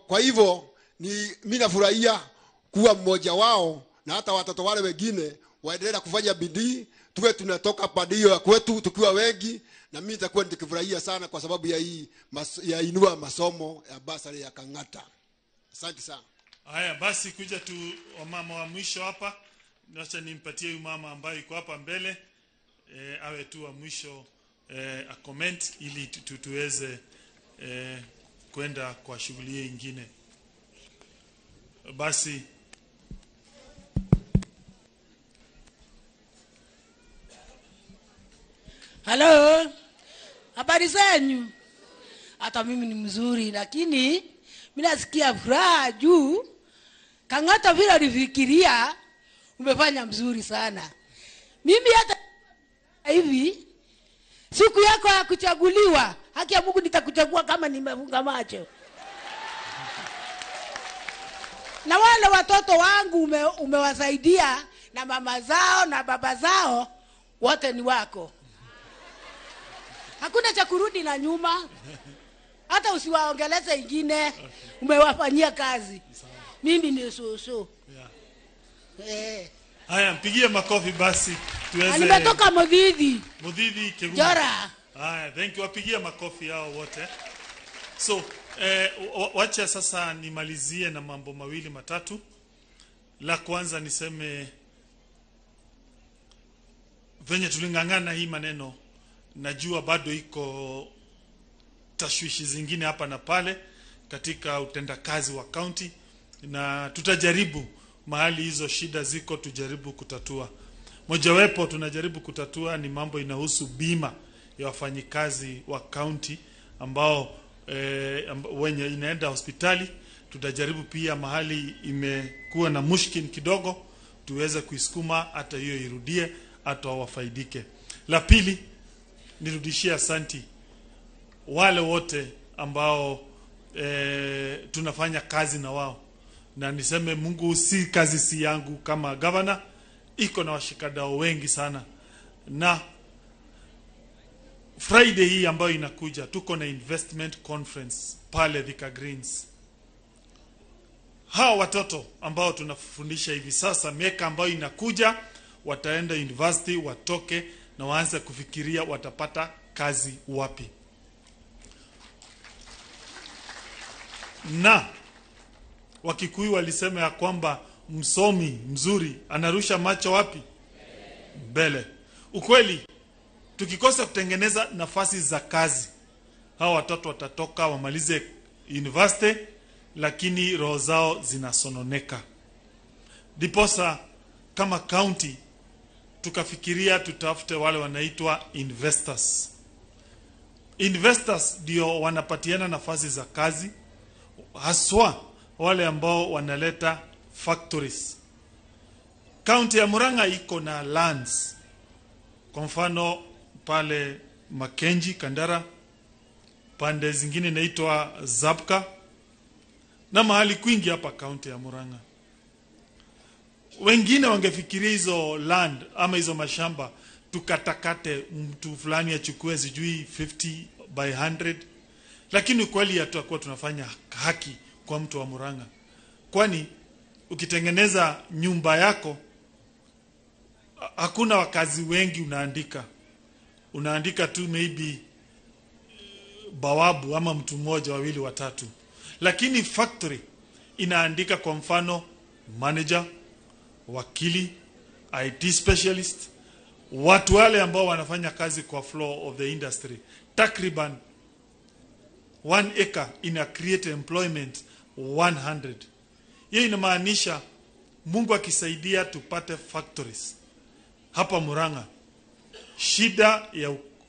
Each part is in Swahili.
Kwa hivyo ni mimi nafurahia kuwa mmoja wao, na hata watoto wale wengine waendelee kufanya bidii, tuwe tunatoka padio ya kwetu tukiwa wengi, na mimi nitakuwa nikifurahia sana kwa sababu ya hii ya Inua Masomo ya basari ya Kang'ata. Asante sana. Haya basi, kuja tu wamama wa mwisho hapa. Acha nimpatie huyu mama ambaye yuko hapa mbele, awe tu wa mwisho, a comment ili tuweze kwenda kwa shughuli nyingine. Basi hello, habari zenyu? Hata mimi ni mzuri, lakini mimi nasikia furaha juu Kang'ata vile alifikiria umefanya mzuri sana. Mimi hata hivi siku yako ya kuchaguliwa, haki ya Mungu nitakuchagua kama nimefunga macho. Na wale watoto wangu umewasaidia, na mama zao na baba zao wote ni wako. Hakuna cha kurudi na nyuma. Hata usiwaongeleze ingine, umewafanyia kazi. Mimi ni susu. Yeah. Haya, mpigie makofi basi tuweze. Nimetoka Mudhithi. Mudhithi Kegumo. Jora. Haya, thank you. Wapigie makofi hao wote. So, wacha sasa nimalizie na mambo mawili matatu. La kwanza niseme venye tulingangana hii maneno, najua bado iko tashwishi zingine hapa na pale katika utendakazi wa county, na tutajaribu mahali hizo shida ziko tujaribu kutatua. Mojawapo tunajaribu kutatua ni mambo inahusu bima ya wafanyikazi wa county ambao wenye inaenda hospitali. Tutajaribu pia mahali imekuwa na mushkin kidogo tuweze kuisukuma hata hiyo irudie, hata wafaidike. La pili, nirudishie asanti wale wote ambao tunafanya kazi na wao. Na niseme Mungu, si kazi si yangu kama governor, iko na washikadau wengi sana. Na Friday hii ambayo inakuja tuko na investment conference pale Thika Greens. Hawa watoto ambao tunafundisha hivi sasa, miaka ambayo inakuja wataenda university, watoke na waanze kufikiria watapata kazi wapi. Na Wakikuyu walisema ya kwamba msomi mzuri anarusha macho wapi? Mbele. Ukweli, tukikosa kutengeneza nafasi za kazi, hawa watoto watatoka wamalize university, lakini roho zao zinasononeka. Diposa kama county tukafikiria tutafute wale wanaitwa investors. Investors ndio wanapatiana nafasi za kazi, haswa wale ambao wanaleta factories. County ya Murang'a iko na lands. Kwa mfano pale Makenji, Kandara, pande zingine inaitwa Zapka, na mahali kwingi hapa county ya Murang'a. Wengine wangefikiria hizo land ama hizo mashamba tukatakate, mtu fulani achukue sijui 50 by 100, lakini kweli hatakuwa tunafanya haki kwa mtu wa Murang'a. Kwani ukitengeneza nyumba yako hakuna wakazi wengi unaandika. Unaandika tu maybe bawabu ama mtu mmoja, wawili, watatu. Lakini factory inaandika kwa mfano manager, wakili, IT specialist, watu wale ambao wanafanya kazi kwa floor of the industry. Takriban 1 acre ina create employment 100. Hiyo inamaanisha Mungu akisaidia tupate factories hapa Murang'a, shida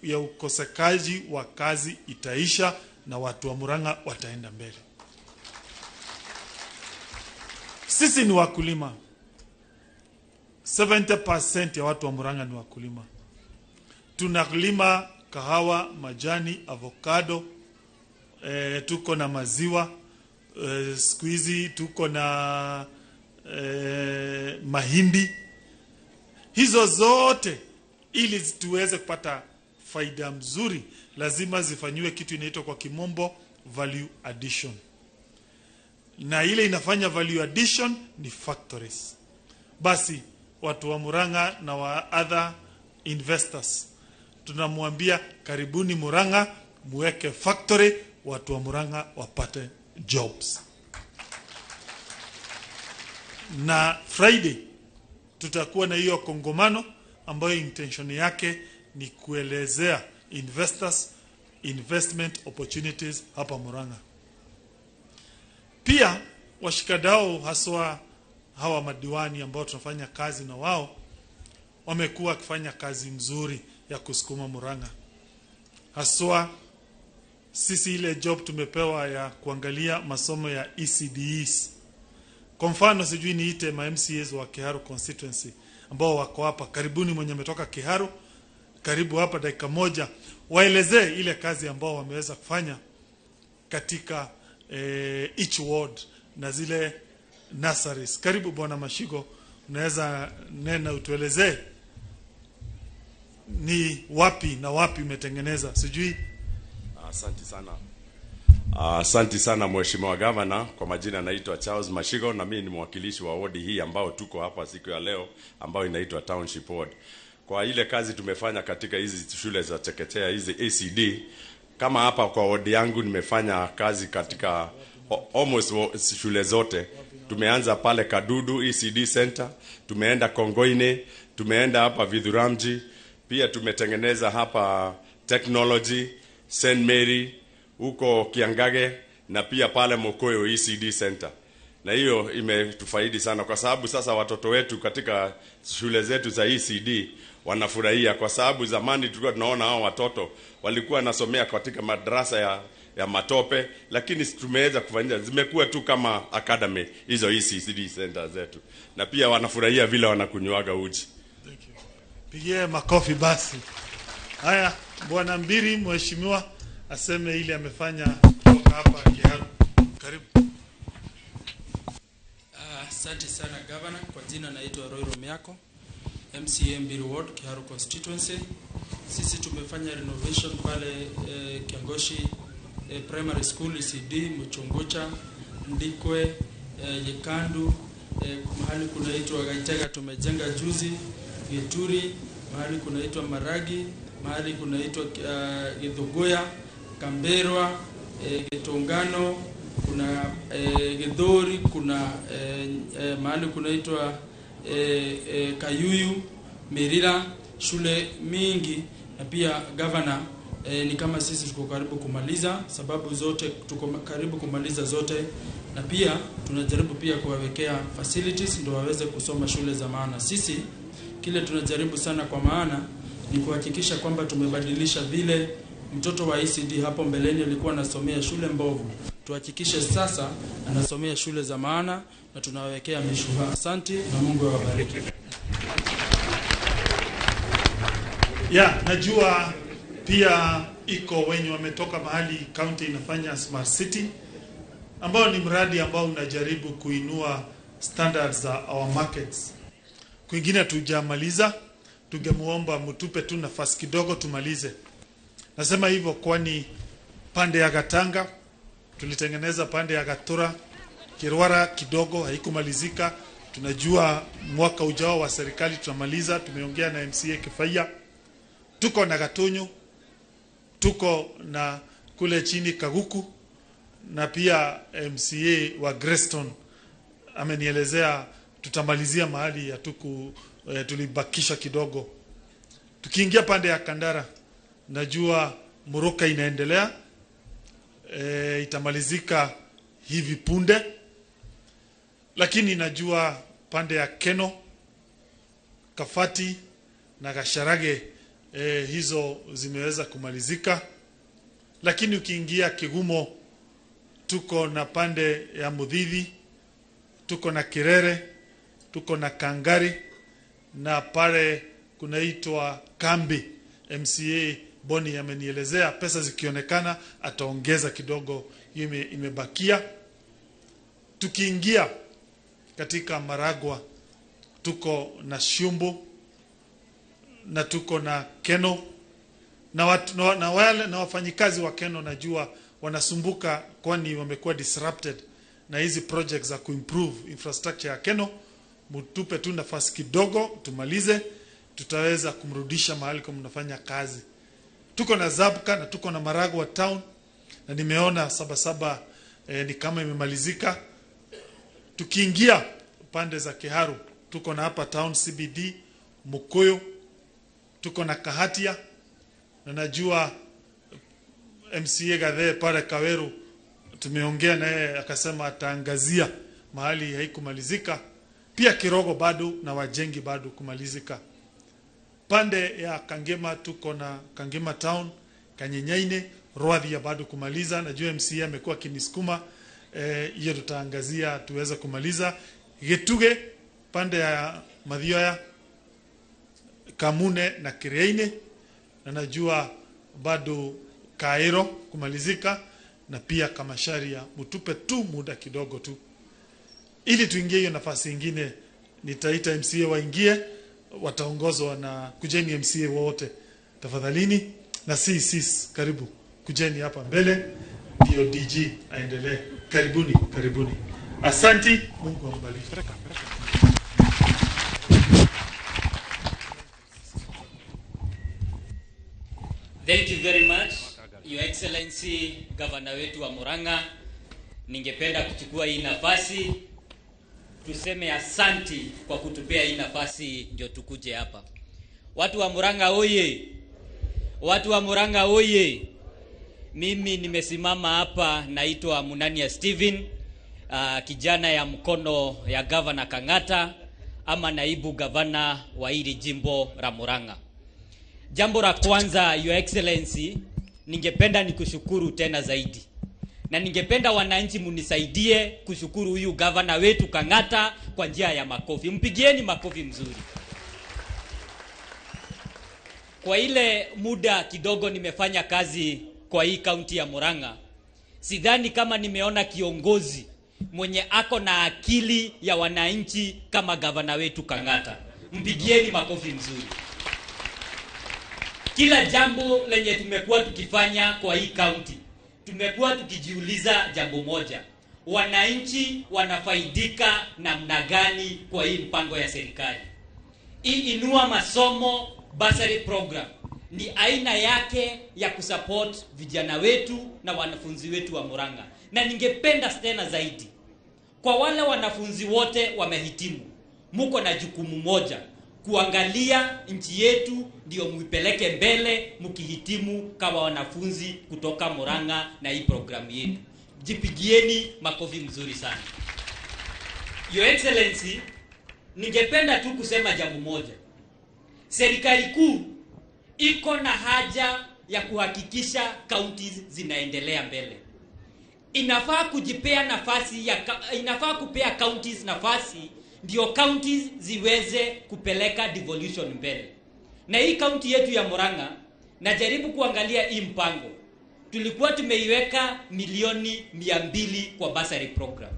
ya ukosekaji wa kazi itaisha na watu wa Murang'a wataenda mbele. Sisi ni wakulima. 70% ya watu wa Murang'a ni wakulima. Tunalima kahawa, majani, avocado, tuko na maziwa, siku hizi tuko na mahindi. Hizo zote ili tuweze kupata faida mzuri lazima zifanyiwe kitu inaitwa kwa kimombo value addition. na ile inafanya value addition ni factories. Basi watu wa Murang'a na wa other investors tunamwambia karibuni Murang'a, muweke factory, watu wa Murang'a wapate jobs. Na Friday tutakuwa na hiyo kongomano ambayo intention yake ni kuelezea investors investment opportunities hapa Murang'a. Pia washikadau haswa hawa madiwani ambao tunafanya kazi na wao wamekuwa wakifanya kazi mzuri ya kusukuma Murang'a. Haswa sisi ile job tumepewa ya kuangalia masomo ya ECDEs. Kwa mfano sijui niite ma MCAs wa Kiharu constituency ambao wako hapa karibuni, mwenye ametoka Kiharu karibu hapa dakika moja, waelezee ile kazi ambao wameweza kufanya katika each ward na zile nurseries. Karibu Bwana Mashigo, unaweza nena utuelezee ni wapi na wapi umetengeneza, sijui. Asante sana. Asante sana Mheshimiwa Gavana. Kwa majina naitwa Charles Mashigo na mimi ni mwakilishi wa wodi hii ambao tuko hapa siku ya leo ambayo inaitwa Township Ward. Kwa ile kazi tumefanya katika hizi shule za chekechea hizi ACD, kama hapa kwa wodi yangu nimefanya kazi katika almost shule zote. Tumeanza pale Kadudu ECD Center, tumeenda Kongoine, tumeenda hapa Vidhuramji, pia tumetengeneza hapa Technology, St Mary, huko Kiangage na pia pale Mokoyo ECD Center. Na hiyo imetufaidi sana kwa sababu sasa watoto wetu katika shule zetu za ECD wanafurahia, kwa sababu zamani tulikuwa tunaona hao watoto walikuwa wanasomea katika madarasa ya matope, lakini tumeweza kufanyia, zimekuwa tu kama academy hizo ECD center zetu, na pia wanafurahia vile wanakunywaga uji. Thank you. Pigie makofi basi. Haya, Bwana Mbiri mheshimiwa aseme ile amefanya kutoka hapa Kiharu. Karibu. Asante sana Governor. Kwa jina naitwa Roy Romiako, MCA Mbiri Ward, Kiharu constituency. Sisi tumefanya renovation pale Kiangoshi Primary School ECD, Mchongocha, Ndikwe, Yekandu, mahali kunaitwa Gaitega tumejenga juzi, Geturi, mahali kunaitwa Maragi, mahali kunaitwa Githuguya, Kamberwa, Gitongano, kuna Githuri, kuna mahali kunaitwa Kayuyu, Mirira, shule mingi. Na pia Governor, ni kama sisi tuko karibu kumaliza, sababu zote tuko karibu kumaliza zote, na pia tunajaribu pia kuwawekea facilities ndio waweze kusoma shule za maana. Sisi kile tunajaribu sana kwa maana ni kuhakikisha kwamba tumebadilisha vile mtoto wa ECD hapo mbeleni alikuwa anasomea shule mbovu, tuhakikishe sasa anasomea shule za maana na tunawawekea mishumaa. Asante na Mungu awabariki. Ya, najua pia iko wenye wametoka mahali county inafanya Smart City, ambao ni mradi ambao unajaribu kuinua standards za our markets. Kwingine tujamaliza, tungemuomba mtupe tu nafasi kidogo tumalize. Nasema hivyo kwani pande ya Gatanga tulitengeneza, pande ya Gatura, Kirwara kidogo haikumalizika. Tunajua mwaka ujao wa serikali tutamaliza. Tumeongea na MCA Kifaya, tuko na Gatunyu, tuko na kule chini Kaguku, na pia MCA wa Greystone amenielezea tutamalizia mahali hatuku tulibakisha kidogo. Tukiingia pande ya Kandara, najua Muruka inaendelea, itamalizika hivi punde, lakini najua pande ya Keno, Kafati na Gasharage hizo zimeweza kumalizika. Lakini ukiingia Kigumo tuko na pande ya Mudhithi, tuko na Kirere, tuko na Kangari, na pale kunaitwa Kambi. MCA Boni amenielezea pesa zikionekana ataongeza kidogo, hiyo imebakia. Tukiingia katika Maragwa tuko na Shumbu na tuko na Keno na watu, na wale na wafanyikazi wa Keno najua wanasumbuka, kwani wamekuwa disrupted na hizi projects za kuimprove infrastructure ya Keno. Mtupe tu nafasi kidogo tumalize, tutaweza kumrudisha mahali kwa mnafanya kazi. Tuko na Zabka na tuko na Maragua town, na nimeona Sabasaba ni kama imemalizika. Tukiingia pande za Kiharu tuko na hapa town CBD, Mukuyu, tuko na Kahatia, na najua MCA Gathee pale Kaweru tumeongea naye akasema ataangazia mahali haikumalizika. Pia Kirogo bado na Wajengi bado kumalizika. Pande ya Kangema tuko na Kangema town, Kanyenyaine, Rwathia bado kumaliza. Najua MCA amekuwa akinisukuma hiyo, tutaangazia tuweze kumaliza. Gituge pande ya Mathioya, Kamune na Kireine, na najua bado Kairo kumalizika, na pia Kamasharia. Mtupe tu muda kidogo tu ili tuingie hiyo nafasi ingine. Nitaita MCA waingie, wataongozwa na kujeni MCA wote tafadhalini, na CCs karibu kujeni hapa mbele ndio DG aendelee. Karibuni, karibuni. Asanti, Mungu ambariki. Thank you very much, Your Excellency, Governor wetu wa Murang'a. Ningependa kuchukua hii nafasi tuseme asanti kwa kutupea hii nafasi ndio tukuje hapa. Watu wa Murang'a oye! Watu wa Murang'a oye! Mimi nimesimama hapa, naitwa Munania Steven, kijana ya mkono ya Governor Kang'ata ama naibu gavana wa hili jimbo la Murang'a. Jambo la kwanza, Your Excellency, ningependa nikushukuru tena zaidi. Na ningependa wananchi munisaidie kushukuru huyu gavana wetu Kang'ata kwa njia ya makofi. Mpigieni makofi mzuri. Kwa ile muda kidogo nimefanya kazi kwa hii kaunti ya Murang'a, sidhani kama nimeona kiongozi mwenye ako na akili ya wananchi kama gavana wetu Kang'ata. Mpigieni makofi mzuri. Kila jambo lenye tumekuwa tukifanya kwa hii kaunti, tumekuwa tukijiuliza jambo moja: wananchi wanafaidika namna gani kwa hii mpango ya serikali? Hii Inua Masomo Bursary Program ni aina yake ya kusupport vijana wetu na wanafunzi wetu wa Murang'a. Na ningependa tena zaidi, kwa wale wanafunzi wote wamehitimu, muko na jukumu moja, kuangalia nchi yetu ndio muipeleke mbele mkihitimu kama wanafunzi kutoka Murang'a na hii programu yetu. Jipigieni makofi mzuri sana. Your Excellency, ningependa tu kusema jambo moja. Serikali kuu iko na haja ya kuhakikisha counties zinaendelea mbele. Inafaa kujipea nafasi ya, inafaa kupea counties nafasi ndio counties ziweze kupeleka devolution mbele. Na hii county yetu ya Murang'a, najaribu kuangalia hii mpango, tulikuwa tumeiweka milioni 200 kwa bursary program.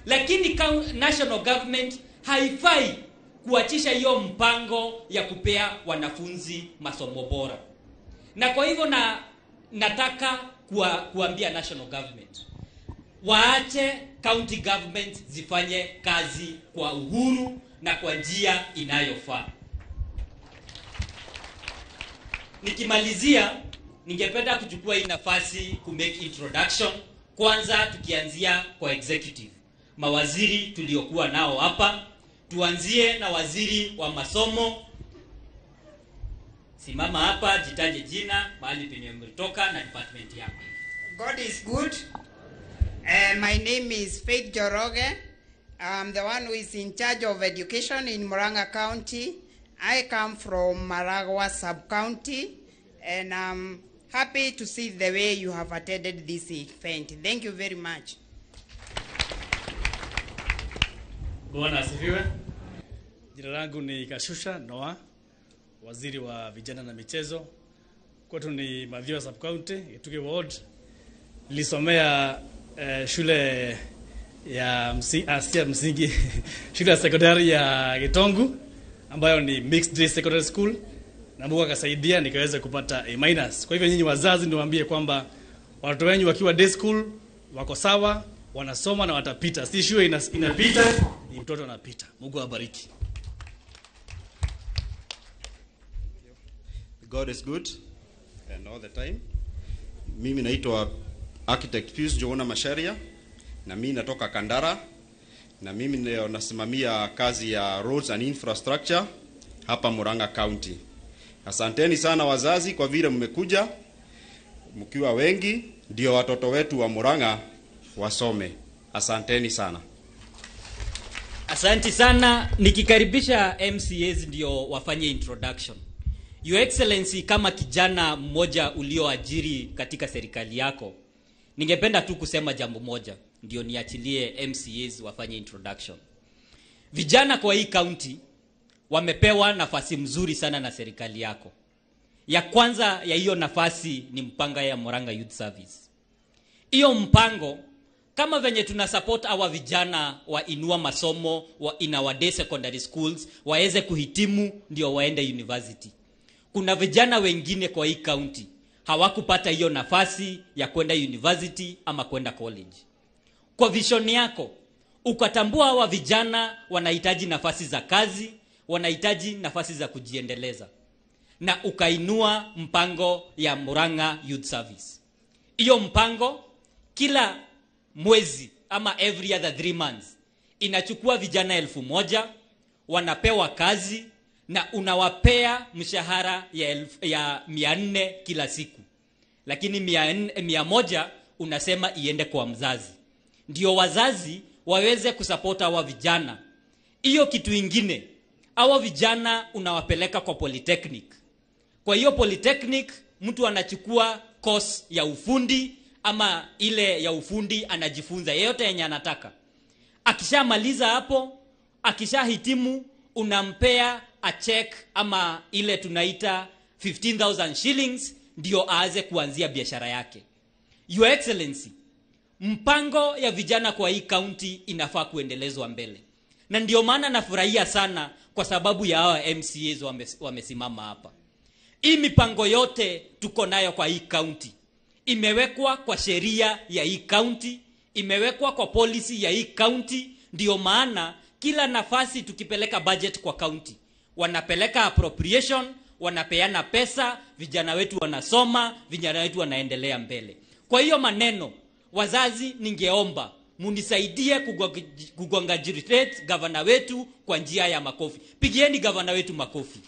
Lakini national government haifai kuachisha hiyo mpango ya kupea wanafunzi masomo bora. Na kwa hivyo nataka kuambia national government waache county government zifanye kazi kwa uhuru na kwa njia inayofaa. Nikimalizia, ningependa kuchukua hii nafasi ku make introduction. Kwanza tukianzia kwa executive, mawaziri tuliokuwa nao hapa. Tuanzie na waziri wa masomo. Simama hapa, jitaje jina, mahali penye umetoka na department yako. God is good. My name is Faith Njoroge. I'm the one who is in charge of education in Murang'a County. I come from Maragua sub-county, and I'm happy to see the way you have attended this event. Thank you very much. Bwana asifiwe. Jina langu ni Kashusha Noah, waziri wa vijana na michezo. Kwetu ni Mathioya sub-county, Gitugi ward. Nilisomea shule ya msingi shule ya sekondari ya Gitongu ambayo ni mixed day secondary school, na Mungu akasaidia nikaweza kupata A-. Kwa hivyo nyinyi wazazi niwaambie kwamba watoto wenu wakiwa day school wako sawa, Wanasoma na watapita, si shule inapita, ni mtoto anapita. Mungu awabariki. God is good and all the time. Mimi naitwa Architect Pius Jogona Masharia na mimi natoka Kandara na mimi ndio nasimamia kazi ya roads and infrastructure hapa Murang'a County. Asanteni sana wazazi kwa vile mmekuja mkiwa wengi, ndio watoto wetu wa Murang'a wasome. Asanteni sana. Asante sana. Nikikaribisha MCAs ndio wafanye introduction. Your Excellency, kama kijana mmoja ulioajiri katika serikali yako, ningependa tu kusema jambo moja, ndio niachilie MCAs wafanye introduction. Vijana kwa hii county wamepewa nafasi mzuri sana na serikali yako. Ya kwanza ya hiyo nafasi ni mpango ya Murang'a Youth Service. Hiyo mpango, kama venye tuna support our vijana wa inua masomo wa in our day secondary schools waweze kuhitimu ndio waende university. Kuna vijana wengine kwa hii county hawakupata hiyo nafasi ya kwenda university ama kwenda college. Kwa vision yako ukatambua hawa vijana wanahitaji nafasi za kazi, wanahitaji nafasi za kujiendeleza, na ukainua mpango ya Murang'a Youth Service. Hiyo mpango kila mwezi ama every other 3 months inachukua vijana 1,000, wanapewa kazi na unawapea mshahara ya 400 kila siku. Lakini 100 unasema iende kwa mzazi, ndio wazazi waweze kusupport hawa vijana. Hiyo kitu ingine, hawa vijana unawapeleka kwa polytechnic. Kwa hiyo polytechnic mtu anachukua course ya ufundi ama ile ya ufundi, anajifunza yeyote yenye anataka. Akishamaliza hapo, akishahitimu, unampea a check ama ile tunaita 15,000 shillings ndio aanze kuanzia biashara yake. Your Excellency, mpango ya vijana kwa hii county inafaa kuendelezwa mbele. Na ndio maana nafurahia sana kwa sababu ya hawa MCAs wamesimama hapa. Hii mipango yote tuko nayo kwa hii county imewekwa kwa sheria ya hii county, imewekwa kwa policy ya hii county. Ndio maana kila nafasi tukipeleka budget kwa county, wanapeleka appropriation, wanapeana pesa, vijana wetu wanasoma, vijana wetu wanaendelea mbele. Kwa hiyo maneno, wazazi, ningeomba munisaidie kugongajirate gavana wetu kwa njia ya makofi. Pigieni gavana wetu makofi.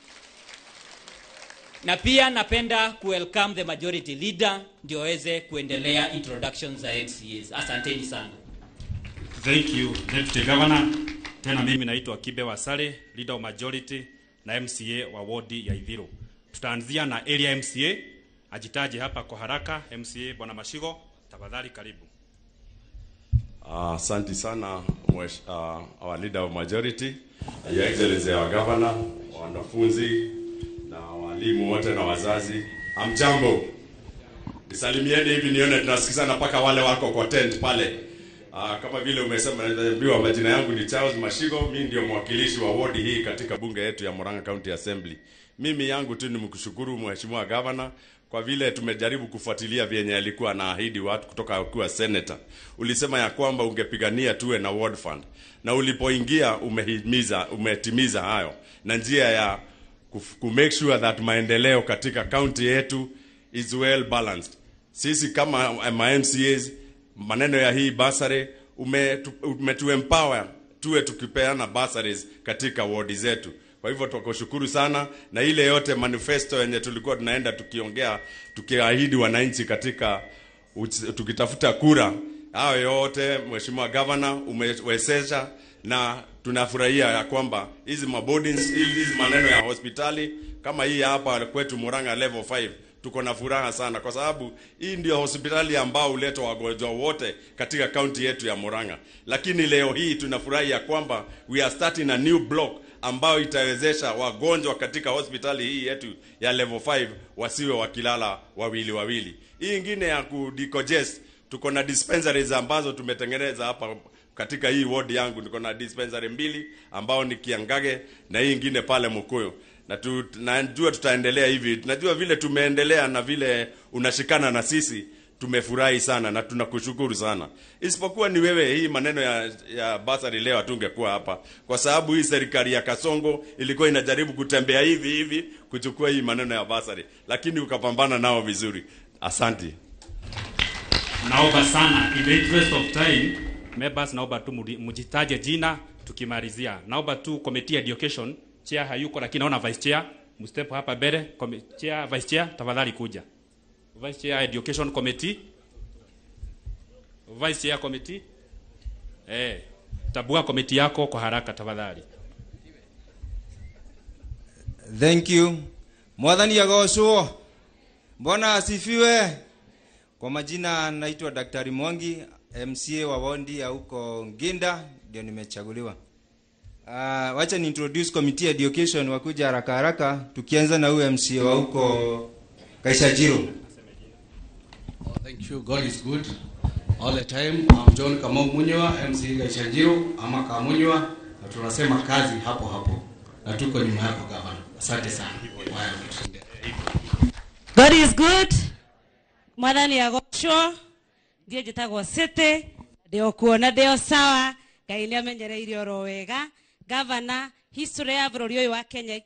Na pia napenda ku-welcome the majority leader ndio aweze kuendelea introduction za MCAs. Asanteni sana. Thank you, Deputy Governor. Tena mimi naitwa Kibe Wasale, leader of majority na MCA wa wodi ya Ithiru. Tutaanzia na area MCA, ajitaje hapa kwa haraka. MCA Bwana Mashigo, tafadhali karibu. Asante sana our leader of majority, Your Excellency our Governor, wanafunzi na walimu wote na wazazi. Hamjambo. Nisalimieni hivi nione tunasikizana mpaka wale wako kwa tent pale. Kama vile umesema, naambiwa majina yangu ni Charles Mashigo, mimi ndio mwakilishi wa ward hii katika bunge yetu ya Murang'a County Assembly. Mimi yangu tu ni mkushukuru Mheshimiwa Governor kwa vile tumejaribu kufuatilia vyenye alikuwa anaahidi watu kutoka akiwa senator. Ulisema ya kwamba ungepigania tuwe na ward fund, na ulipoingia umetimiza hayo, na njia ya ku make sure that maendeleo katika county yetu is well balanced. Sisi kama MCAs, maneno ya hii basari umetuempower tuwe tukipeana bursaries katika ward zetu. Kwa hivyo tukushukuru sana, na ile yote manifesto yenye tulikuwa tunaenda tukiongea tukiahidi wananchi katika tukitafuta kura, hayo yote Mheshimiwa Governor umewezesha, na tunafurahia ya kwamba hizi maboardings, hizi maneno ya hospitali kama hii hapa kwetu Murang'a level 5, tuko na furaha sana kwa sababu hii ndio hospitali ambao huletwa wagonjwa wote katika county yetu ya Murang'a. Lakini leo hii tunafurahi ya kwamba we are starting a new block ambao itawezesha wagonjwa katika hospitali hii yetu ya level 5 wasiwe wakilala wawili wawili. Hii ingine ya kudecongest, tuko na dispensaries ambazo tumetengeneza hapa katika hii ward yangu. Niko na dispensary 2 ambao ni Kiangage na hii ingine pale Mukuyu. Na tunajua tutaendelea hivi. Tunajua vile tumeendelea na vile unashikana na sisi, Tumefurahi sana na tunakushukuru sana. Isipokuwa ni wewe, hii maneno ya basari leo hatungekuwa hapa, kwa sababu hii serikali ya Kasongo ilikuwa inajaribu kutembea hivi hivi kuchukua hii maneno ya basari, lakini ukapambana nao vizuri. Asante. Naomba sana, in the interest of time, members, naomba tu mjitaje jina tukimalizia. Naomba tu committee education, chair hayuko lakini naona vice chair, mstep hapa mbele, chair, vice chair, tafadhali kuja. Vice Chair Education Committee. Vice Chair Committee. Tabua committee yako kwa haraka tafadhali. Thank you. Mwathani agocwo. Bwana asifiwe. Kwa majina naitwa Daktari Mwangi, MCA wa wondi ya huko Nginda, ndio nimechaguliwa. Wacha ni introduce committee education wakuja haraka haraka, tukianza na huyu MCA wa huko Kaishajiro. Thank you. God is good all the time. I'm John Kamau Munywa, MC Gaichanjiro ama Kamunywa, na tunasema kazi hapo hapo na tuko nyuma yako gavana. Asante sana. God is good. Mwathani agocwo. Ndiye njĩtagwo City, ndĩ kuona ndĩ sawa. Ngai nĩ amenyereire oro wega. Governor, history ya bũrũri ũyũ wa Kenya,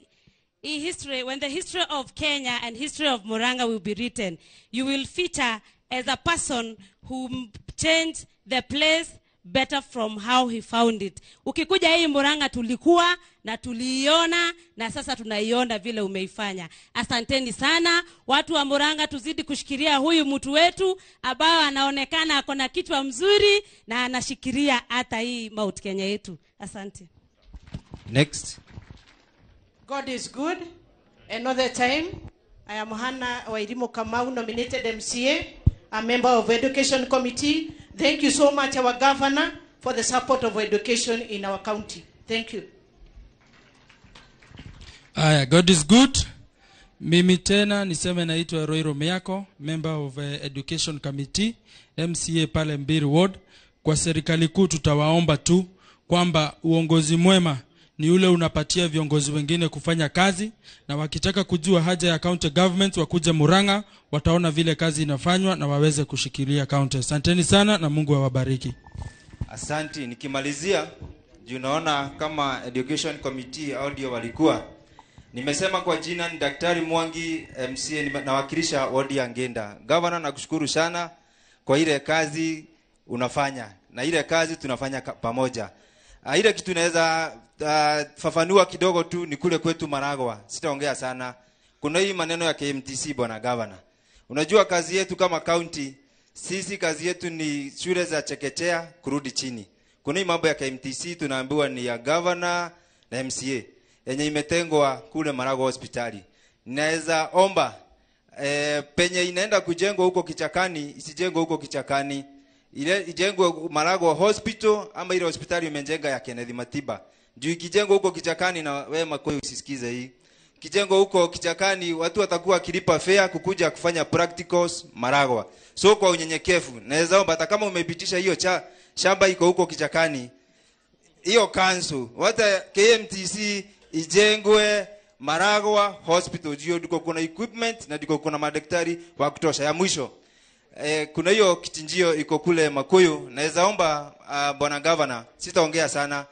in history, when the history of Kenya and history of Murang'a will be written, you will feature as a person who changed the place better from how he found it. Ukikuja hii Murang'a tulikuwa na tuliiona na sasa tunaiona vile umeifanya. Asanteni sana watu wa Murang'a, tuzidi kushikilia huyu mtu wetu ambao anaonekana ako na kichwa mzuri na anashikilia hata hii Mount Kenya yetu. Asante. Next. God is good. Another time, I am Hannah Wairimu Kamau, nominated MCA, a member of Education Committee. Thank you so much, our governor, for the support of education in our county. Thank you. Aya, God is good. Mimi tena niseme naitwa Roiro Miako, member of Education Committee, MCA pale Mbiri Ward. Kwa serikali kuu tutawaomba tu kwamba uongozi mwema ni ule unapatia viongozi wengine kufanya kazi, na wakitaka kujua haja ya county government wakuja Murang'a, wataona vile kazi inafanywa na waweze kushikilia county. Asanteni sana na Mungu awabariki. Asante. Nikimalizia, juu naona kama Education Committee audio walikuwa. Nimesema kwa jina ni Daktari Mwangi, MCA, nawakilisha wodi ya Ngenda. Governor, nakushukuru sana kwa ile kazi unafanya na ile kazi tunafanya pamoja. Ile kitu naweza fafanua kidogo tu ni kule kwetu Maragwa. Sitaongea sana. Kuna hii maneno ya KMTC, bwana governor. Unajua kazi yetu kama county, sisi kazi yetu ni shule za chekechea kurudi chini. Kuna hii mambo ya KMTC tunaambiwa ni ya governor na MCA yenye imetengwa kule Maragwa hospitali. Naweza omba penye inaenda kujengwa huko kichakani, isijengwe huko kichakani. Ile ijengwe Maragwa hospital ama ile hospitali imejenga ya Kenneth Matiba. Juu ikijengwa huko kichakani, na wewe Makoyo usisikize hii. Kijengwa huko kichakani watu watakuwa kilipa fare kukuja kufanya practicals Maragwa. So kwa unyenyekevu naweza omba hata kama umepitisha hiyo shamba iko huko kichakani, hiyo council hata KMTC ijengwe Maragwa hospital. Juu ndiko kuna equipment na ndiko kuna madaktari wa kutosha. Ya mwisho, kuna hiyo kichinjio iko kule Makuyu. Naweza omba bwana governor, sitaongea sana.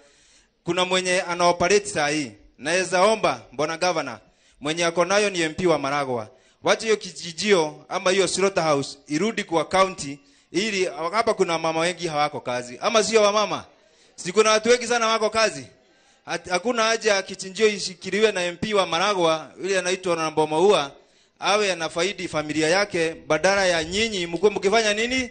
Kuna mwenye ana operate saa hii. Naweza omba bwana governor, mwenye ako nayo ni MP wa Maragwa. Wacha hiyo kijijio ama hiyo slaughterhouse irudi kwa county, ili hapa kuna mama wengi hawako kazi. Ama sio wamama? Si kuna watu wengi sana wako kazi. Hakuna haja kichinjio ishikiliwe na MP wa Maragwa yule anaitwa Nambo Maua, awe anafaidi familia yake badala ya nyinyi mko mkifanya nini?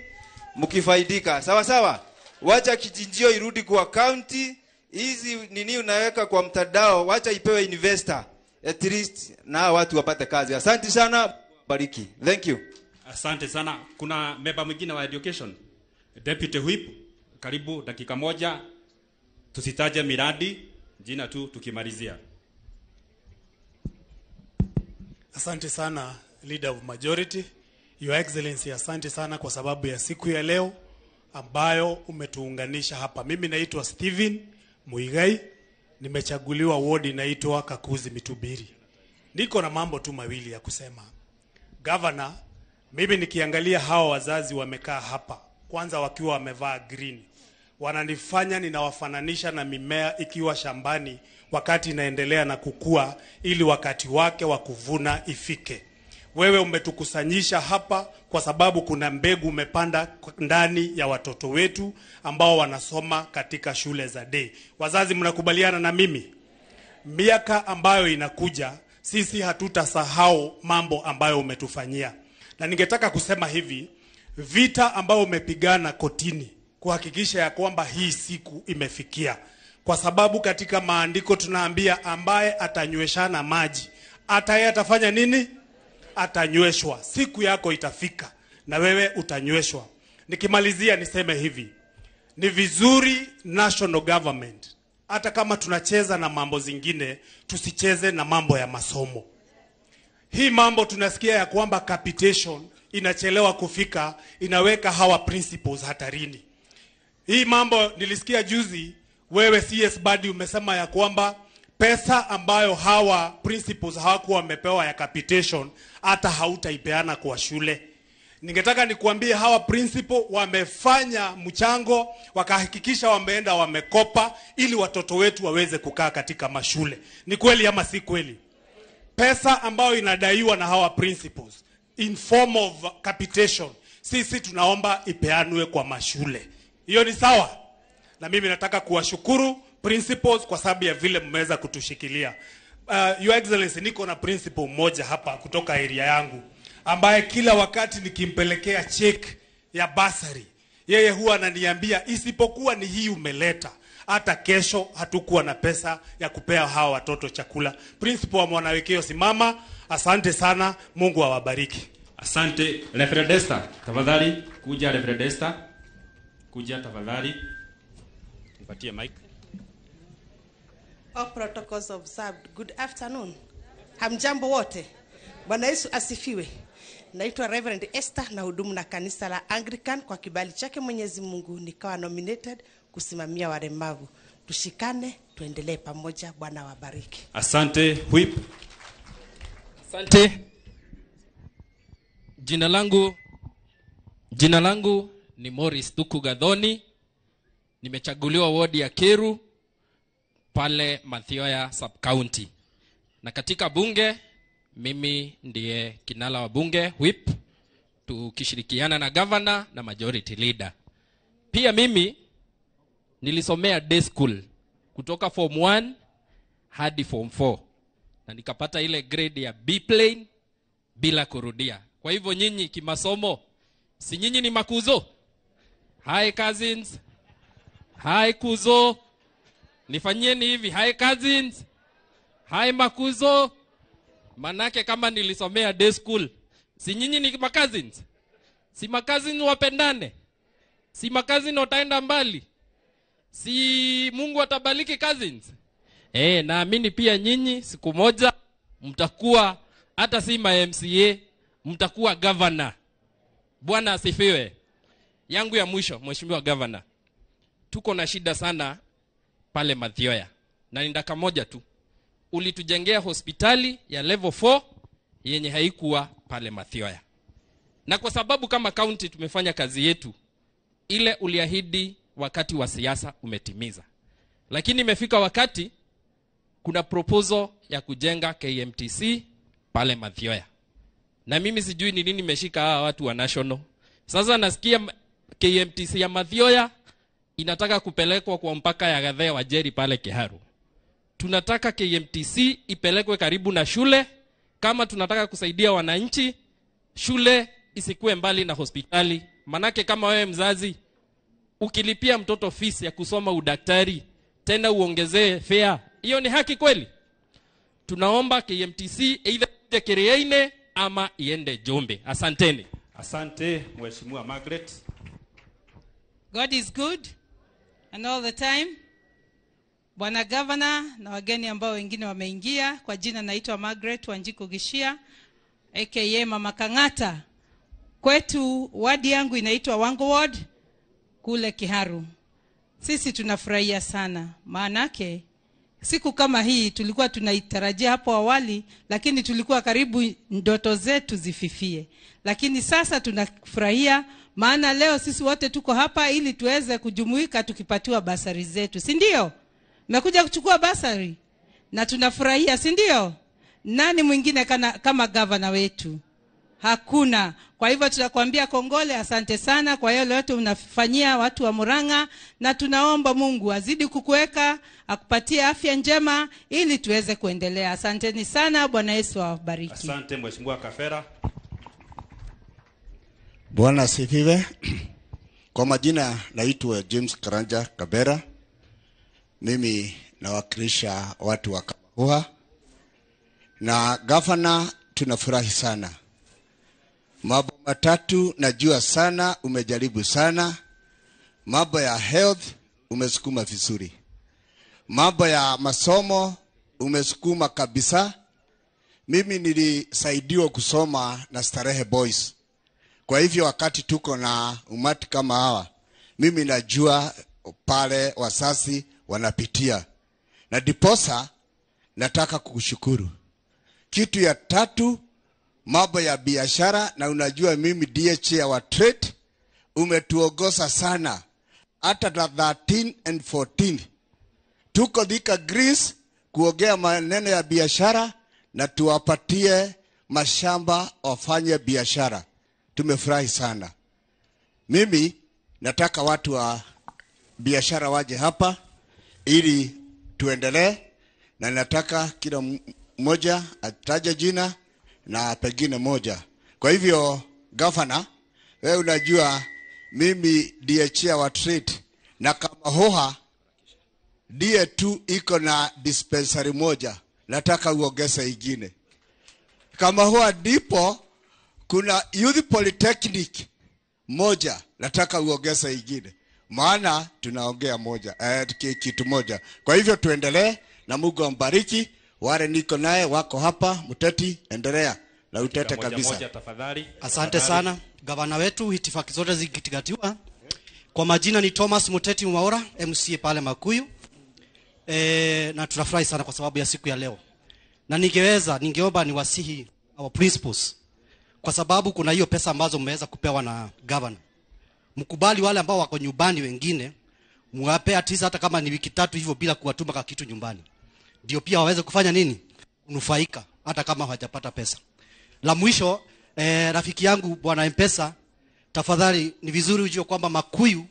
Mkifaidika. Sawa sawa. Wacha kichinjio irudi kwa county. Hizi nini unaweka kwa mtandao, wacha ipewe investor at least na watu wapate kazi. Asante sana, bariki. Thank you. Asante sana. Kuna member mwingine wa education, Deputy Whip, karibu dakika moja. Tusitaje miradi, jina tu tukimalizia. Asante sana Leader of Majority. Your Excellency, asante sana kwa sababu ya siku ya leo ambayo umetuunganisha hapa. Mimi naitwa Steven Muigai, nimechaguliwa ward inaitwa Kakuzi Mitubiri. Niko na mambo tu mawili ya kusema. Governor, Mimi nikiangalia hawa wazazi wamekaa hapa, kwanza wakiwa wamevaa green, wananifanya ninawafananisha na mimea ikiwa shambani wakati inaendelea na kukua ili wakati wake wa kuvuna ifike. Wewe umetukusanyisha hapa kwa sababu kuna mbegu umepanda ndani ya watoto wetu ambao wanasoma katika shule za day. Wazazi, mnakubaliana na mimi? Miaka ambayo inakuja sisi hatutasahau mambo ambayo umetufanyia. Na ningetaka kusema hivi, vita ambayo umepigana kotini kuhakikisha ya kwamba hii siku imefikia, kwa sababu katika maandiko tunaambia ambaye atanyweshana maji hata yeye atafanya nini? Atanyweshwa. Siku yako itafika na wewe utanyweshwa. Nikimalizia niseme hivi, ni vizuri national government, hata kama tunacheza na mambo zingine, tusicheze na mambo ya masomo. Hii mambo tunasikia ya kwamba capitation inachelewa kufika, inaweka hawa principles hatarini. Hii mambo nilisikia juzi, wewe CS Badi umesema ya kwamba pesa ambayo hawa principles hawakuwa wamepewa ya capitation hata hautaipeana kwa shule. Ningetaka nikuambie hawa principal wamefanya mchango, wakahakikisha wameenda wamekopa ili watoto wetu waweze kukaa katika mashule. Ni kweli ama si kweli? Pesa ambayo inadaiwa na hawa principals in form of capitation, sisi tunaomba ipeanwe kwa mashule. Hiyo ni sawa? Na mimi nataka kuwashukuru principals kwa sababu ya vile mmeweza kutushikilia. Your Excellency, niko na principal mmoja hapa kutoka area yangu ambaye kila wakati nikimpelekea check ya basari, yeye huwa ananiambia isipokuwa ni hii umeleta, hata kesho hatukuwa na pesa ya kupea hawa watoto chakula. Principal wa Mwanawekeo, simama. Asante sana, Mungu awabariki. Asante. Reverend Esther, tafadhali kuja. Reverend Esther, kuja tafadhali. Nipatie mic. All protocols observed. Good afternoon. Hamjambo wote. Bwana Yesu asifiwe. Naitwa Reverend Esther na hudumu na kanisa la Anglican. Kwa kibali chake Mwenyezi Mungu nikawa nominated kusimamia walemavu. Tushikane, tuendelee pamoja. Bwana wabariki. Asante. Whip. Asante. Jina langu ni Morris Thuku Gathoni. Nimechaguliwa wodi ya Keru pale Mathioya sub county. Na katika bunge mimi ndiye kinala wa bunge whip, tukishirikiana na governor na majority leader. Pia mimi nilisomea day school kutoka form 1 hadi form 4 na nikapata ile grade ya B plane bila kurudia. Kwa hivyo nyinyi kimasomo, si nyinyi ni makuzo? Hi cousins. Hi kuzo. Nifanyieni hivi, hi cousins. Hi makuzo. Manake kama nilisomea day school, si nyinyi ni cousins? Si cousins wapendane? Si cousins wataenda mbali? Si Mungu atabariki cousins? Naamini pia nyinyi siku moja mtakuwa hata si ma MCA, mtakuwa governor. Bwana asifiwe. Yangu ya mwisho, Mheshimiwa Governor, tuko na shida sana pale Mathioya. Na ni dakika moja tu. Ulitujengea hospitali ya level 4 yenye haikuwa pale Mathioya. Na kwa sababu kama county tumefanya kazi yetu, ile uliahidi wakati wa siasa umetimiza. Lakini imefika wakati kuna proposal ya kujenga KMTC pale Mathioya. Na mimi sijui ni nini nimeshika hawa watu wa national. Sasa nasikia KMTC ya Mathioya inataka kupelekwa kwa mpaka ya Gathea wa Jerry pale Kiharu. Tunataka KMTC ipelekwe karibu na shule. Kama tunataka kusaidia wananchi, shule isikuwe mbali na hospitali. Manake kama wewe mzazi ukilipia mtoto fees ya kusoma udaktari, tena uongezee fare, hiyo ni haki kweli? Tunaomba KMTC either ije Kiriaini ama iende Jombe. Asanteni. Asante Mheshimiwa Margaret. God is good and all the time. Bwana Governor na wageni ambao wengine wameingia, kwa jina naitwa Margaret Wanjiku Gishia aka Mama Kang'ata. Kwetu wadi yangu inaitwa Wango Ward kule Kiharu. Sisi tunafurahia sana, maanake Siku kama hii tulikuwa tunaitarajia hapo awali, lakini tulikuwa karibu ndoto zetu zififie. Lakini sasa tunafurahia, maana leo sisi wote tuko hapa ili tuweze kujumuika tukipatiwa basari zetu, si ndio? Mmekuja kuchukua basari na tunafurahia, si ndio? Nani mwingine kama gavana wetu? Hakuna. Kwa hivyo tutakwambia kongole, asante sana kwa yale yote unafanyia watu wa Murang'a, na tunaomba Mungu azidi kukuweka, akupatie afya njema ili tuweze kuendelea. Asanteni sana, Bwana Yesu awabariki. Asante Mheshimiwa Kafera. Bwana asifiwe. Kwa majina naitwa James Karanja Kabera. Mimi nawakilisha watu wa Kahuha. Na gavana, tunafurahi sana. Mambo matatu najua sana, umejaribu sana. Mambo ya health umesukuma vizuri. Mambo ya masomo umesukuma kabisa. Mimi nilisaidiwa kusoma na Starehe Boys. Kwa hivyo wakati tuko na umati kama hawa, mimi najua pale wasasi wanapitia. Na diposa nataka kukushukuru. Kitu ya tatu, mambo ya biashara, na unajua mimi ndiye chair wa trade, umetuongoza sana. Hata 13 and 14 tuko Thika Greece kuongea maneno ya biashara na tuwapatie mashamba wafanye biashara. Tumefurahi sana. Mimi nataka watu wa biashara waje hapa ili tuendelee, na nataka kila mmoja ataje jina na pengine moja. Kwa hivyo governor, wewe unajua mimi ndiye chair wa trade, na kama hoha ndiye tu iko na dispensary moja, nataka uongeze ingine. Kama hoha ndipo kuna youth polytechnic moja, nataka uongeze ingine. Maana tunaongea moja, kitu moja. Kwa hivyo tuendelee na Mungu ambariki. Wale niko naye wako hapa. Muteti, endelea na utete kabisa. Moja, tafadhali. Asante sana gavana wetu, itifaki zote zikizingatiwa. Kwa majina ni Thomas Muteti Mwaura, MCA pale Makuyu. Na tunafurahi sana kwa sababu ya siku ya leo. Na ningeomba niwasihi our principals, kwa sababu kuna hiyo pesa ambazo mmeweza kupewa na governor. Mkubali wale ambao wako nyumbani wengine, muwape at least hata kama ni wiki 3 hivyo bila kuwatuma kwa kitu nyumbani. Ndio pia waweze kufanya nini? Kunufaika hata kama hawajapata pesa. La mwisho, rafiki yangu Bwana M-Pesa, tafadhali ni vizuri ujue kwamba Makuyu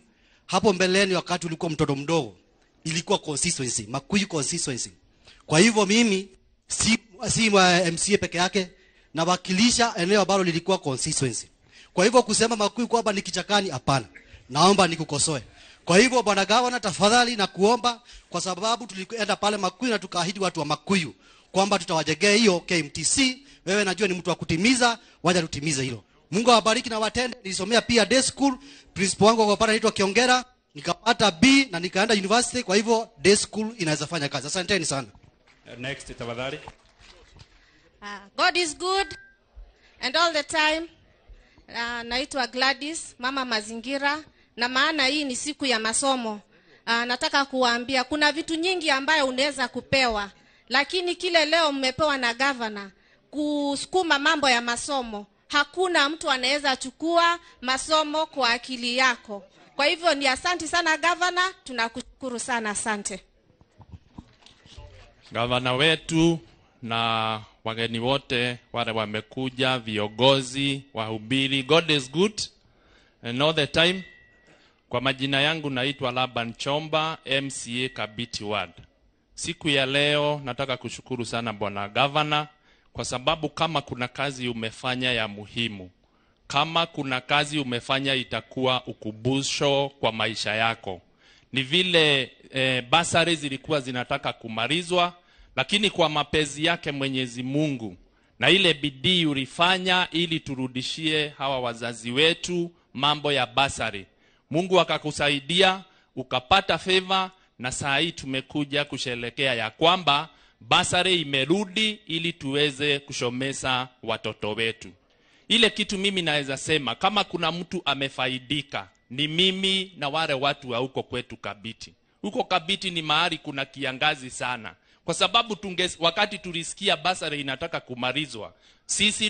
hapo mbeleni wakati ulikuwa mtoto mdogo ilikuwa constituency, Makuyu constituency. Kwa hivyo mimi si MCA peke yake, nawakilisha eneo ambalo lilikuwa constituency. Kwa hivyo kusema Makuyu kwamba ni kichakani, hapana. Naomba nikukosoe. Kwa hivyo Bwana Gavana, tafadhali na kuomba, kwa sababu tulienda pale Makuyu na tukaahidi watu wa Makuyu kwamba tutawajengea hiyo KMTC. Wewe najua ni mtu wa kutimiza, wacha tutimize hilo. Mungu awabariki na watende. Nilisomea pia day school, principal wangu kwa pale anaitwa Kiongera, nikapata B na nikaenda university. Kwa hivyo day school inaweza fanya kazi. Asanteni sana. Next tafadhali. God is good and all the time. Naitwa Gladys, mama mazingira, na maana hii ni siku ya masomo. Nataka kuwaambia kuna vitu nyingi ambayo unaweza kupewa, lakini kile leo mmepewa na governor kusukuma mambo ya masomo, hakuna mtu anaweza chukua masomo kwa akili yako. Kwa hivyo ni asante sana governor, tunakushukuru sana, asante. Governor wetu na wageni wote wale wamekuja, viongozi, wahubiri, God is good and all the time. Kwa majina yangu naitwa Laban Chomba, MCA Kabiti Ward. Siku ya leo nataka kushukuru sana Bwana Governor, kwa sababu kama kuna kazi umefanya ya muhimu, kama kuna kazi umefanya itakuwa ukumbusho kwa maisha yako. Ni vile basari zilikuwa zinataka kumalizwa, lakini kwa mapenzi yake Mwenyezi Mungu na ile bidii ulifanya ili turudishie hawa wazazi wetu mambo ya basari, Mungu akakusaidia ukapata favor, na saa hii tumekuja kusherehekea ya kwamba basari imerudi ili tuweze kushomesa watoto wetu. Ile kitu mimi naweza sema, kama kuna mtu amefaidika ni mimi na wale watu wa huko kwetu Kabiti. Huko Kabiti ni mahali kuna kiangazi sana. Kwa sababu wakati tulisikia basari inataka kumalizwa, sisi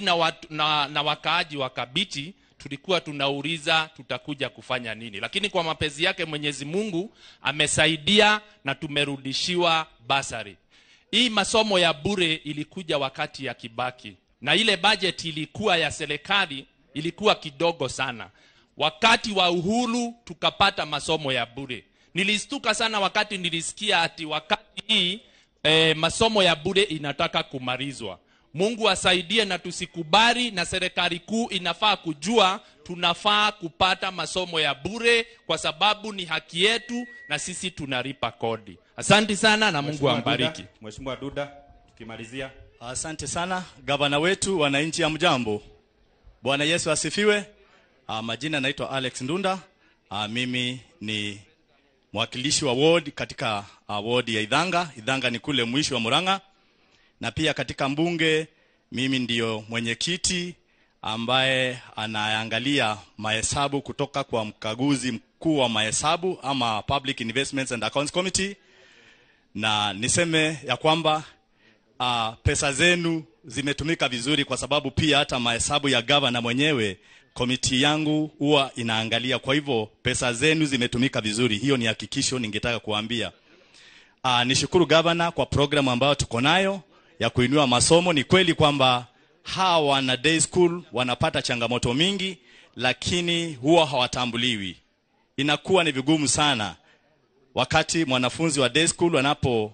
na wakaaji wa Kabiti tulikuwa tunauliza tutakuja kufanya nini. Lakini kwa mapenzi yake Mwenyezi Mungu amesaidia na tumerudishiwa basari. Hii masomo ya bure ilikuja wakati ya Kibaki, na ile budget ilikuwa ya serikali ilikuwa kidogo sana. Wakati wa Uhuru tukapata masomo ya bure. Nilistuka sana wakati nilisikia ati wakati hii masomo ya bure inataka kumalizwa. Mungu asaidie na tusikubali, na serikali kuu inafaa kujua tunafaa kupata masomo ya bure kwa sababu ni haki yetu na sisi tunalipa kodi. Asante sana na Mungu ambariki. Mheshimiwa Duda, tukimalizia. Asante sana gavana wetu, wananchi hamjambo. Bwana Yesu asifiwe. Majina naitwa Alex Ndunda. Mimi ni mwakilishi wa ward katika ward ya Idhanga. Idhanga ni kule mwisho wa Murang'a. Na pia katika mbunge mimi ndio mwenyekiti ambaye anaangalia mahesabu kutoka kwa mkaguzi mkuu wa mahesabu ama Public Investments and Accounts Committee. Na niseme ya kwamba pesa zenu zimetumika vizuri, kwa sababu pia hata mahesabu ya governor mwenyewe komiti yangu huwa inaangalia. Kwa hivyo pesa zenu zimetumika vizuri. Hiyo ni hakikisho ningetaka kuambia. Nishukuru governor kwa programu ambayo tuko nayo ya kuinua masomo. Ni kweli kwamba hawa wana day school wanapata changamoto mingi, lakini huwa hawatambuliwi. Inakuwa ni vigumu sana wakati mwanafunzi wa day school anapo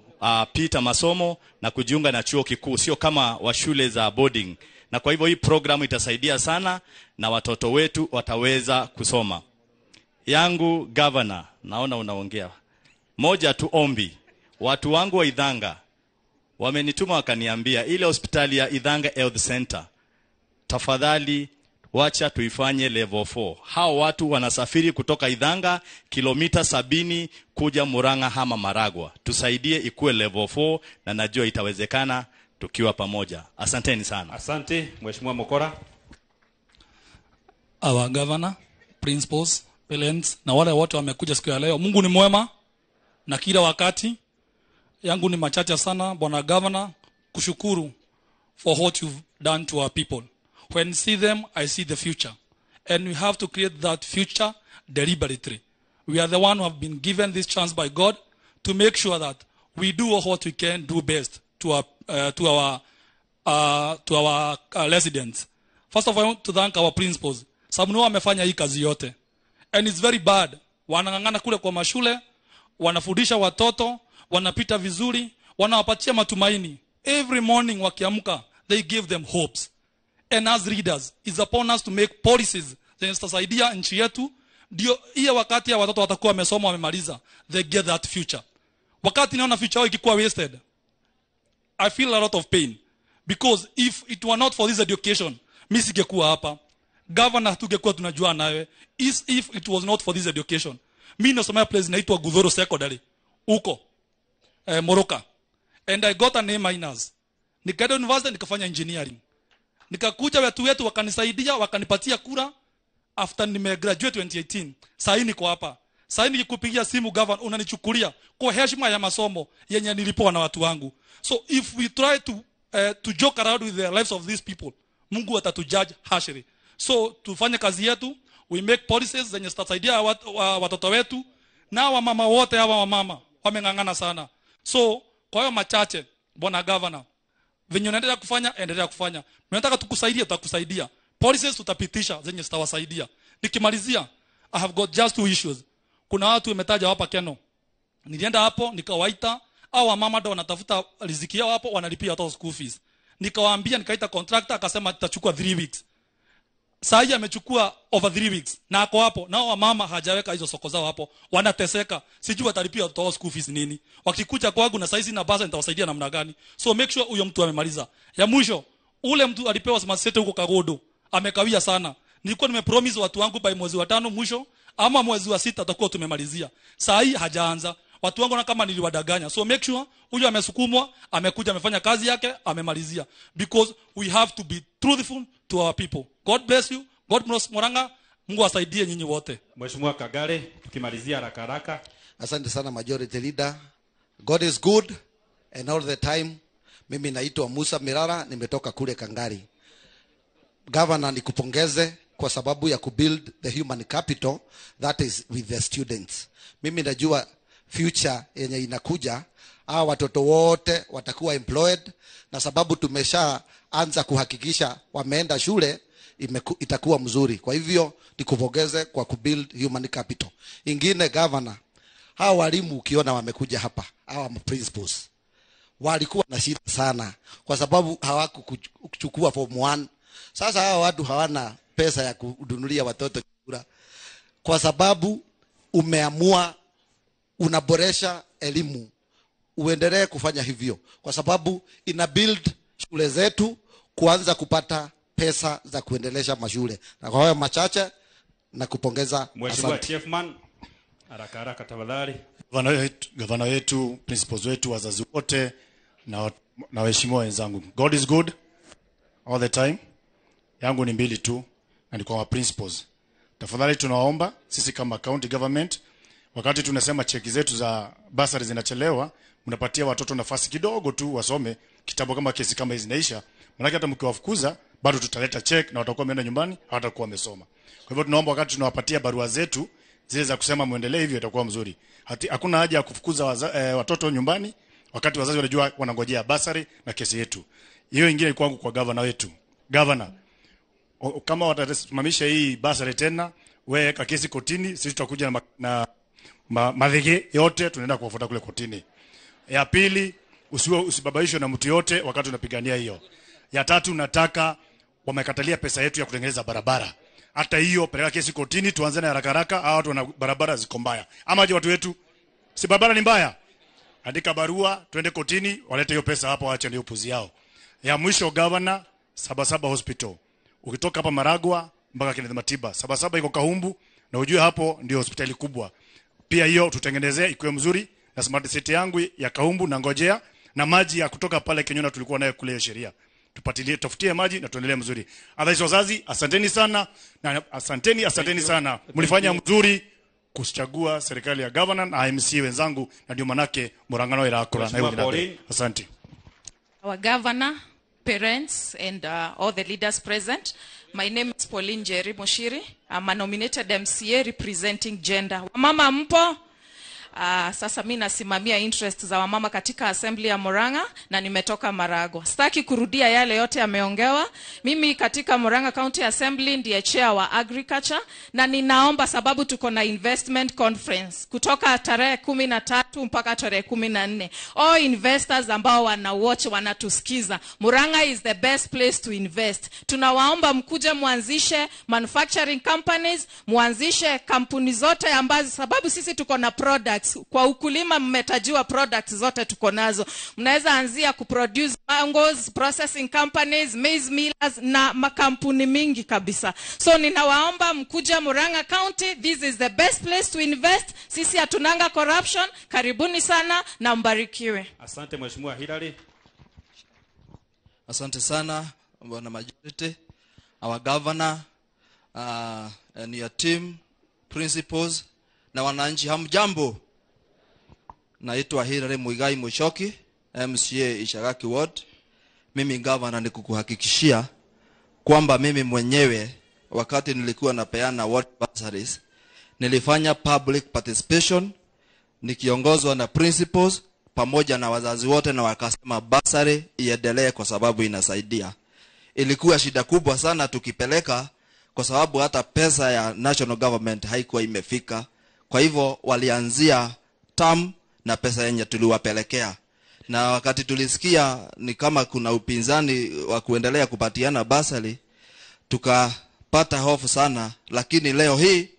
pita masomo na kujiunga na chuo kikuu, sio kama wa shule za boarding. Na kwa hivyo hii programu itasaidia sana na watoto wetu wataweza kusoma. Yangu governor, naona unaongea. Moja tu ombi, watu wangu wa Idhanga wamenituma wakaniambia ile hospitali ya Idhanga Health Center, tafadhali wacha tuifanye level 4. Hao watu wanasafiri kutoka Idhanga kilomita 70 kuja Murang'a ama Maragwa. Tusaidie ikue level 4 na najua itawezekana tukiwa pamoja. Asanteni sana. Asante Mheshimiwa Mokora. Our governor, principals, parents na wale wote wamekuja siku ya leo. Mungu ni mwema na kila wakati. Yangu ni machache sana Bwana Governor, kushukuru for what you've done to our people. When I see them, I see the future. And we have to create that future deliberately. We are the one who have been given this chance by God to make sure that we do what we can do best to our residents. First of all, I want to thank our principals. Sababu wamefanya hii kazi yote. And it's very bad. Wanang'ang'ana kule kwa mashule, wanafundisha watoto, wanapita vizuri, wanawapatia matumaini. Every morning wakiamka, they give them hopes. And as leaders, it's upon us to make policies zenye zitasaidia nchi yetu. Ndio hiyo wakati ya watoto watakuwa wamesoma wamemaliza, they get that future. Wakati naona future yao ikikuwa wasted, I feel a lot of pain. Because if it were not for this education, mimi singekuwa hapa. Governor tungekuwa tunajua nawe. If it was not for this education. Mimi nasomea place inaitwa Gudhoro Secondary huko Moroka. And I got an A-. Nikaenda university nikafanya engineering. Nikakuja watu wetu wakanisaidia, wakanipatia kura after nimegraduate 2018. Sasa niko hapa. Sasa nikikupigia simu governor unanichukulia kwa heshima ya masomo yenye nilipewa na watu wangu. So if we try to joke around with the lives of these people, Mungu atatujudge harshly. So tufanye kazi yetu, we make policies zenye zitasaidia watoto wetu na wamama wote. Hawa wamama wameng'ang'ana sana. So kwa hiyo machache Bwana Governor, venye unaendelea kufanya, endelea kufanya. Tunataka tukusaidie, tutakusaidia. Policies tutapitisha zenye zitawasaidia. Nikimalizia, I have got just two issues. Kuna watu wametaja hapa Keno. Nilienda hapo nikawaita, hao wamama ndio wanatafuta riziki yao hapo, wanalipia watoto school fees. Nikawaambia, nikaita contractor akasema tutachukua 3 weeks. Sasa amechukua over 3 weeks na ako hapo, nao wamama hajaweka hizo soko zao hapo, wanateseka. Sijui watalipia watoto school fees nini. Wakikuja kwangu na saizi na basa nitawasaidia namna gani? So make sure huyo mtu amemaliza. Ya mwisho, ule mtu alipewa smart city huko Kagodo, amekawia sana. Nilikuwa nimepromise watu wangu by mwezi wa 5 mwisho ama mwezi wa 6 tutakuwa tumemalizia. Saa hii hajaanza. Watu wangu na kama niliwadanganya. So make sure huyo amesukumwa, amekuja amefanya kazi yake, amemalizia. Because we have to be truthful to our people. God bless you. God bless Murang'a. Mungu asaidie nyinyi wote. Mheshimiwa Kagare, tukimalizia haraka haraka. Asante sana Majority Leader. God is good and all the time. Mimi naitwa Musa Mirara, nimetoka kule Kangari. Governor, nikupongeze kwa sababu ya kubuild the human capital, that is with the students. Mimi najua future yenye inakuja, hawa watoto wote watakuwa employed, na sababu tumeshaanza kuhakikisha wameenda shule, itakuwa mzuri. Kwa hivyo nikupongeze kwa kubuild human capital. Ingine governor, hawa walimu ukiona wamekuja hapa, hawa principals walikuwa na shida sana kwa sababu hawakuchukua form 1. Sasa hawa watu hawana pesa ya kununulia watoto chakula, kwa sababu umeamua unaboresha elimu. Uendelee kufanya hivyo kwa sababu ina build shule zetu kuanza kupata pesa za kuendelesha mashule. Na kwa hayo machache na kupongeza. Mheshimiwa Chiefman, haraka haraka tafadhali. Gavana wetu, principals wetu, wazazi wote na waheshimiwa wenzangu. God is good all the time. Yangu ni mbili tu na ni kwa principals. Tafadhali tunaomba sisi kama county government, wakati tunasema cheki zetu za basari zinachelewa, mnapatia watoto nafasi kidogo tu wasome kitabu kama kesi kama hizi zinaisha. Maana hata mkiwafukuza bado tutaleta check na watakuwa wameenda nyumbani, hawatakuwa wamesoma. Kwa hivyo tunaomba wakati tunawapatia barua zetu zile za kusema muendelee hivyo, itakuwa mzuri. Hakuna haja ya kufukuza watoto nyumbani wakati wazazi wanajua wanangojea basari na kesi yetu. Hiyo ingine kwangu kwa governor wetu. Governor, kama watasimamisha hii basari tena, wewe kesi kotini, sisi tutakuja na madhege yote tunaenda kuwafuata kule kotini. Ya pili, usibabaishwe na mtu yote wakati unapigania hiyo. Ya tatu, nataka wamekatalia pesa yetu ya kutengeneza barabara. Hata hiyo peleka kesi kotini, tuanze na haraka haraka. Hawa watu wana barabara ziko mbaya. Ama je watu wetu? Si barabara ni mbaya? Andika barua, twende kotini, walete hiyo pesa hapo, waache ndio upuzi yao. Ya mwisho governor, Sabasaba Hospital. Ukitoka hapa Maragua mpaka Kenneth Matiba, Sabasaba iko Kahumbu na ujue hapo ndio hospitali kubwa. Pia hiyo tutengenezee ikuwe mzuri, na smart city yangu ya Kahumbu na ngojea, na maji ya kutoka pale Kenyona tulikuwa nayo kule sheria. Tupatilie, tafutie maji na tuendelee mzuri. Otherwise wazazi, asanteni sana na asanteni sana. Mlifanya mzuri kuchagua serikali ya governor na MC wenzangu, na ndio manake Murang'ano irakura na hiyo. Asante. Our governor, parents and all the leaders present. My name is Pauline Jerry Moshiri. I'm a nominated MCA representing gender. Wamama mpo? Sasa mimi nasimamia interest za wamama katika assembly ya Murang'a na nimetoka Maragua. Sitaki kurudia yale yote yameongewa. Mimi katika Murang'a County Assembly ndiye chair wa agriculture, na ninaomba sababu tuko na investment conference kutoka tarehe 13 mpaka tarehe 14. All investors ambao wana watch wanatusikiza, Murang'a is the best place to invest. Tunawaomba mkuje muanzishe manufacturing companies, muanzishe kampuni zote ambazo, sababu sisi tuko na products. Kwa ukulima mmetajiwa products zote tuko nazo. Mnaweza anzia kuproduce mangoes, processing companies, maize millers na makampuni mingi kabisa. So ninawaomba mkuja Murang'a County, this is the best place to invest. Sisi hatunanga corruption. Karibuni sana na mbarikiwe. Asante Mheshimiwa Hilary. Asante sana Bwana Majority, our governor, and your team, principals na wananchi, hamjambo. Naitwa Hilary Muigai Mushoki, MCA Ishagaki Ward. Mimi governor nikukuhakikishia kwamba mimi mwenyewe wakati nilikuwa napeana ward bursaries nilifanya public participation nikiongozwa na principals pamoja na wazazi wote, na wakasema bursary iendelee kwa sababu inasaidia. Ilikuwa shida kubwa sana tukipeleka, kwa sababu hata pesa ya national government haikuwa imefika. Kwa hivyo walianzia term na pesa yenye tuliwapelekea. Na wakati tulisikia ni kama kuna upinzani wa kuendelea kupatiana basari, tukapata hofu sana. Lakini leo hii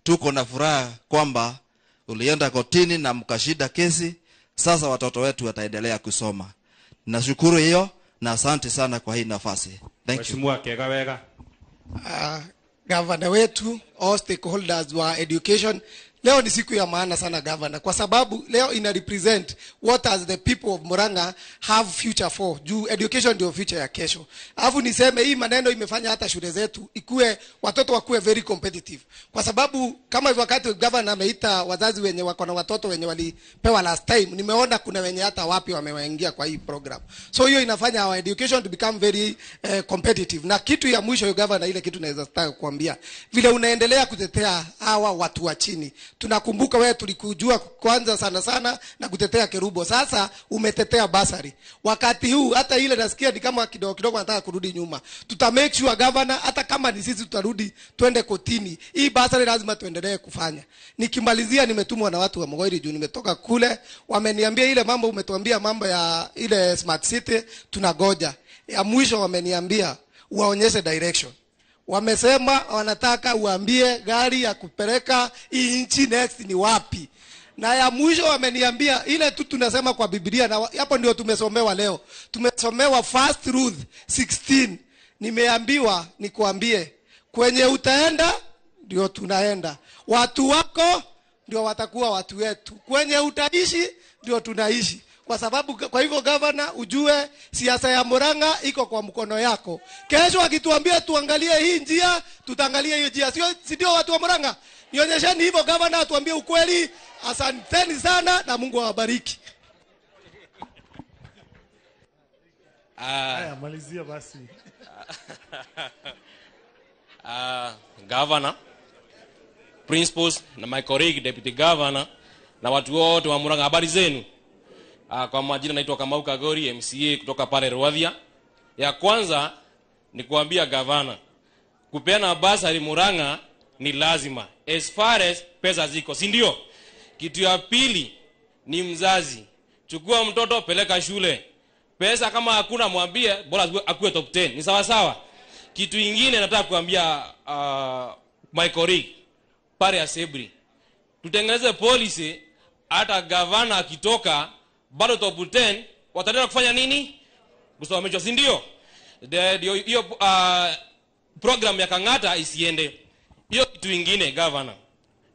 tuko na furaha kwamba ulienda kotini na mkashinda kesi. Sasa watoto wetu wataendelea kusoma. Nashukuru hiyo na asante sana kwa hii nafasi. Thank you. Mheshimiwa Kegawega. Governor wetu, all stakeholders wa education, Leo ni siku ya maana sana governor, kwa sababu leo ina represent what as the people of Murang'a have future for. Juu education ndio future ya kesho. Alafu niseme hii maneno imefanya hata shule zetu ikue, watoto wakuwe very competitive. Kwa sababu kama wakati governor ameita wazazi wenye wako na watoto wenye walipewa last time, nimeona kuna wenye hata wapi wamewaingia kwa hii program. So hiyo inafanya our education to become very competitive. Na kitu ya mwisho governor, ile kitu naweza taka kuambia, vile unaendelea kutetea hawa watu wa chini. Tunakumbuka wewe tulikujua kwanza sana sana na kutetea Kerubo. Sasa umetetea basari. Wakati huu hata ile nasikia ni kama kidogo kidogo nataka kurudi nyuma. Tuta make sure governor, hata kama ni sisi tutarudi twende kotini. Hii basari lazima tuendelee kufanya. Nikimalizia, nimetumwa na watu wa Mugoiri juu nimetoka kule, wameniambia ile mambo umetuambia mambo ya ile smart city tunagoja. Ya mwisho wameniambia waonyeshe direction. Wamesema wanataka uambie gari ya kupeleka hii nchi next ni wapi. Na ya mwisho wameniambia ile tu tunasema kwa Biblia, na hapo ndio tumesomewa leo. Tumesomewa First Ruth 16. Nimeambiwa nikuambie kwenye utaenda ndio tunaenda. Watu wako ndio watakuwa watu wetu. Kwenye utaishi ndio tunaishi. Kwa sababu kwa hivyo governor, ujue siasa ya Murang'a iko kwa mkono yako. Kesho akituambia tuangalie hii njia, tutaangalia hiyo njia. Sio, si ndio watu wa Murang'a? Nionyesheni hivyo governor, atuambie ukweli. Asanteni sana na Mungu awabariki. Haya, malizia basi. Governor, principals na my colleague deputy governor na watu wote wa Murang'a, habari zenu. Kwa majina naitwa Kamau Kagori, MCA kutoka pale Rwathia. Ya kwanza ni kuambia governor, kupeana basari Murang'a ni lazima as far as pesa ziko, si ndio? Kitu ya pili ni mzazi, chukua mtoto peleka shule. Pesa kama hakuna mwambie bora akuwe top 10. Ni sawa sawa. Kitu ingine nataka kuambia my colleague pale Asebri, tutengeneze policy hata governor akitoka bado top 10 wataendelea kufanya nini? Kusomeshwa, si ndio? Hiyo program ya Kang'ata isiende. Hiyo kitu ingine governor,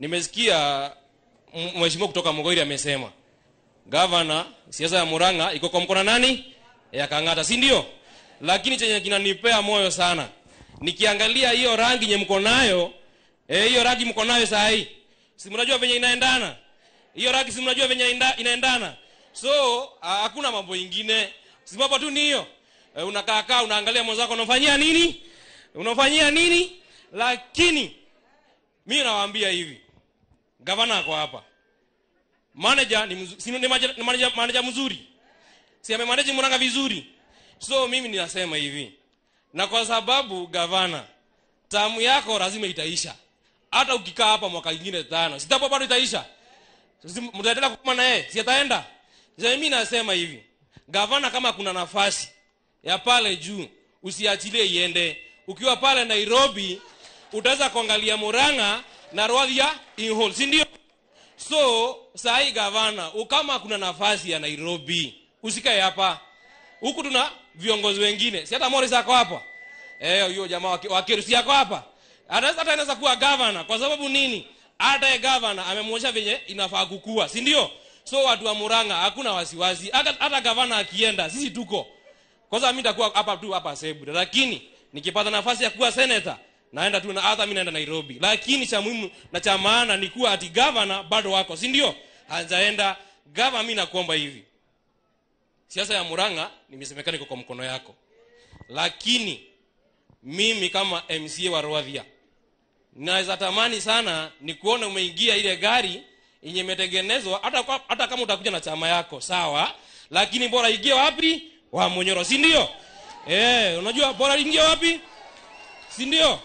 nimesikia mheshimiwa kutoka Mugoiri amesema governor, siasa ya Murang'a iko kwa mkono nani? Ya Kang'ata, si ndio? Lakini chenye kinanipea moyo sana nikiangalia hiyo rangi yenye mko nayo, hiyo rangi mko nayo saa hii, si mnajua venye inaendana? Hiyo rangi si mnajua venye inaendana? So hakuna mambo ingine, simama tu ni hiyo. Unakaa kaa unaangalia mwenzako unafanyia nini? Unafanyia nini? Lakini mimi nawaambia hivi, governor ako hapa. Manager ni manager mzuri. Si amemanage Murang'a vizuri. So mimi ninasema hivi, na kwa sababu governor, tamu yako lazima itaisha. Hata ukikaa hapa mwaka mwingine 5, sitapo bado itaisha. Mtaendelea kukuma na yeye, si ataenda. Mimi nasema hivi, governor kama kuna nafasi ya pale juu, usiachilie iende. Ukiwa pale Nairobi, utaweza kuangalia Murang'a na Rwathia in whole, si ndio? So, sahi governor, kama kuna nafasi ya Nairobi, usikae hapa. Huku tuna viongozi wengine. Si hata Morris ako hapa. Huyo jamaa wa Keru si ako hapa. Hata anaweza kuwa governor kwa sababu nini? Hata governor amemuonyesha venye inafaa kukua, si ndio? So watu wa Murang'a hakuna wasiwasi. Hata governor akienda, sisi tuko. Kwanza mimi nitakuwa hapa tu hapa Sebura. Lakini nikipata nafasi ya kuwa senator, naenda tu na hata mimi naenda Nairobi. Lakini cha muhimu na cha maana ni kuwa ati governor bado wako, si ndio? Hajaenda. Governor, mimi nakuomba hivi. Siasa ya Murang'a nimesemekana iko kwa mkono yako. Lakini mimi kama MCA wa Rwathia naweza tamani sana ni kuona umeingia ile gari yenye imetengenezwa, hata kama utakuja na chama yako sawa, lakini bora ingie wapi? Wa Munyoro, si ndio? Unajua bora ingie wapi? Si ndio?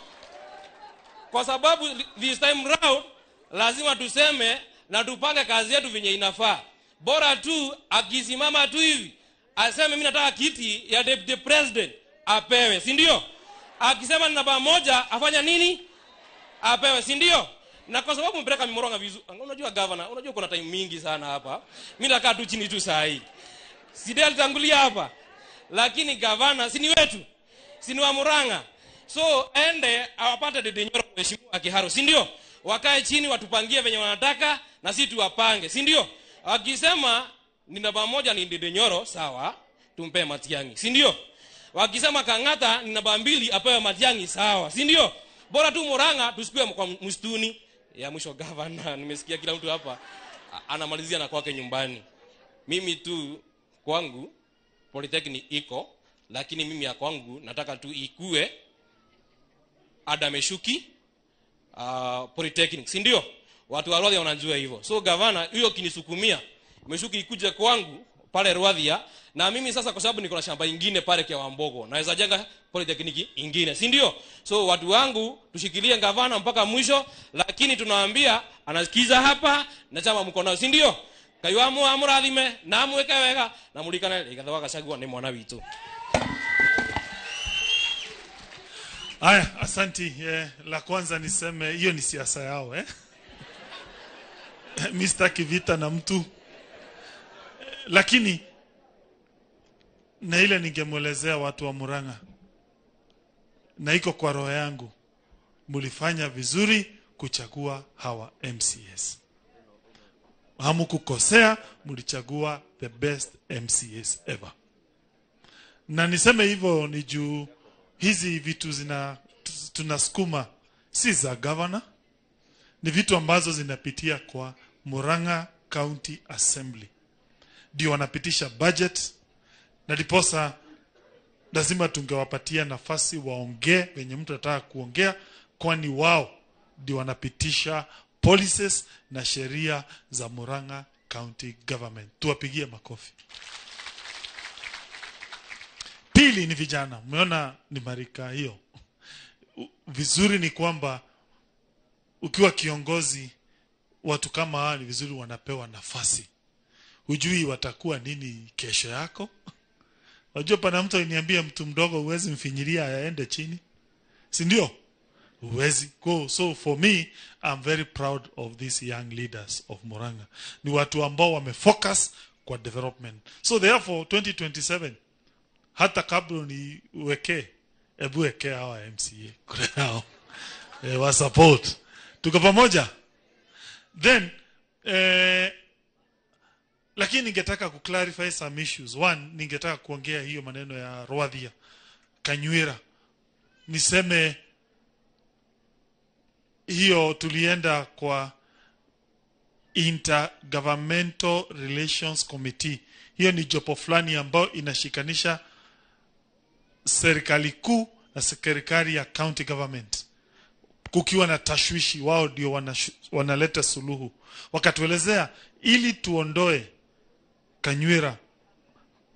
Kwa sababu this time round lazima tuseme na tupange kazi yetu venye inafaa. Bora tu akisimama tu hivi aseme mimi nataka kiti ya deputy president, apewe, si ndio? Akisema ni namba 1 afanya nini? Apewe, si ndio? Na kwa sababu mpeleka Murang'a vizuri. Unajua governor, unajua kuna time mingi sana hapa. Mimi nakaa tu chini tu saa hii. Si ndio alitangulia hapa. Lakini governor si ni wetu. Si ni wa Murang'a. So ende awapate Dede Nyoro mheshimiwa Kiharu, si ndio? Wakae chini watupangie venye wanataka na sisi tuwapange, si ndio? Wakisema ni namba 1 ni Ndindi Nyoro, sawa, tumpe Matiang'i, si ndio? Wakisema Kang'ata ni namba 2 apewe Matiang'i, sawa, si ndio? Bora tu Murang'a tusikue kwa msituni. Ya mwisho governor, nimesikia kila mtu hapa anamalizia na kwake nyumbani. Mimi tu kwangu polytechnic iko, lakini mimi ya kwangu nataka tu ikue Adameshuki polytechnic, si ndio? Watu wa Rwathia wanajua hivyo. So governor, hiyo kinisukumia Meshuki ikuje kwangu pale Rwathia, na mimi sasa kwa sababu niko na shamba ingine pale kwa Wambogo, naweza jenga polytechnic ingine, si ndio? So watu wangu tushikilie gavana mpaka mwisho, lakini tunawaambia anasikiza hapa na chama mko nao, si ndio? Kaiwamu amurathime na amweke wega na mulikane Rigathi wa Gachagua ni mwana witu. Aya, asanti. La kwanza niseme hiyo ni siasa yao, eh? Mimi sitaki vita na mtu. Lakini na ile ningemwelezea watu wa Murang'a, na iko kwa roho yangu, mulifanya vizuri kuchagua hawa MCAs. Hamukukosea, mulichagua the best MCAs ever. Na niseme hivyo ni juu hizi vitu tunasukuma si za governor, ni vitu ambazo zinapitia kwa Murang'a County Assembly. Ndio wanapitisha budget, na ndiposa lazima tungewapatia nafasi waongee venye mtu anataka kuongea, kwani wao ndio wanapitisha policies na sheria za Murang'a County Government. Tuwapigie makofi. Pili ni vijana. Umeona ni marika hiyo. Vizuri ni kwamba ukiwa kiongozi, watu kama hawa ni vizuri wanapewa nafasi. Hujui watakuwa nini kesho yako. Wajua pana mtu aliniambia mtu mdogo huwezi mfinyilia aende chini. Si ndio? Huwezi. Go. So for me, I'm very proud of these young leaders of Murang'a. Ni watu ambao wamefocus kwa development. So therefore 2027, hata kabla niweke, ebu weke hawa MCA kule nao. Wa support. Tuko pamoja? Then lakini ningetaka kuclarify some issues. One, ningetaka kuongea hiyo maneno ya Rwathia, Kanyuira. Niseme hiyo tulienda kwa Intergovernmental Relations Committee. Hiyo ni jopo fulani ambayo inashikanisha serikali kuu na serikali ya county government. Kukiwa na tashwishi, wao ndio wanaleta suluhu. Wakatuelezea ili tuondoe Kanyuira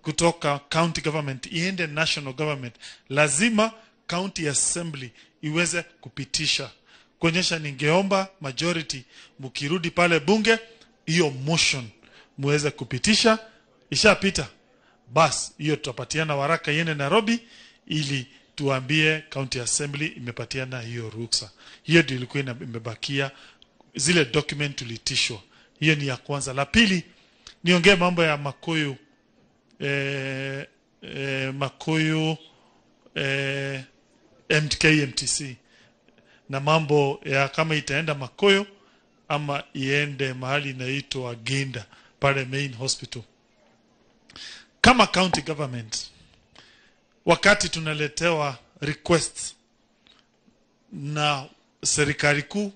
kutoka county government iende national government, lazima county assembly iweze kupitisha. Kuonyesha, ningeomba majority mkirudi pale bunge, hiyo motion muweze kupitisha. Ishapita, bas hiyo tutapatiana waraka iende Nairobi ili tuambie county assembly imepatiana hiyo ruksa. Hiyo ndio ilikuwa imebakia, zile document tulitishwa. Hiyo ni ya kwanza. La pili, niongee mambo ya Makuyu, Makuyu MKMTC, na mambo ya kama itaenda Makuyu ama iende mahali inaitwa Ginda pale main hospital. Kama county government, wakati tunaletewa requests na serikali kuu,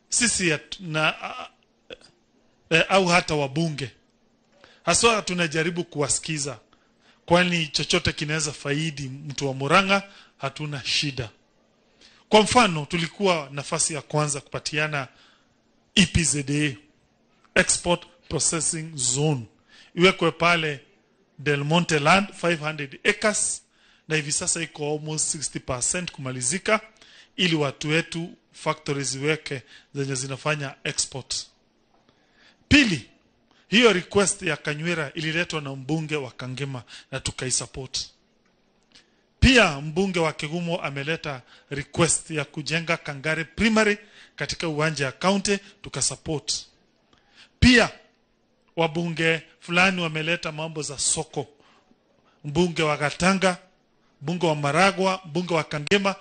sisi na au hata wabunge, haswa tunajaribu kuwasikiza, kwani chochote kinaweza faidi mtu wa Murang'a, hatuna shida. Kwa mfano, tulikuwa nafasi ya kwanza kupatiana EPZA, Export Processing Zone, iwekwe pale Del Monte Land 500 acres, na hivi sasa iko almost 60% kumalizika, ili watu wetu factories ziweke zenye zinafanya export. Pili, hiyo request ya Kanyuira ililetwa na mbunge wa Kangema na tukaisupport. Pia mbunge wa Kigumo ameleta request ya kujenga Kangare Primary katika uwanja ya county, tukasupport. Pia wabunge fulani wameleta mambo za soko. Mbunge wa Gatanga, mbunge wa Maragwa, mbunge wa Kangema,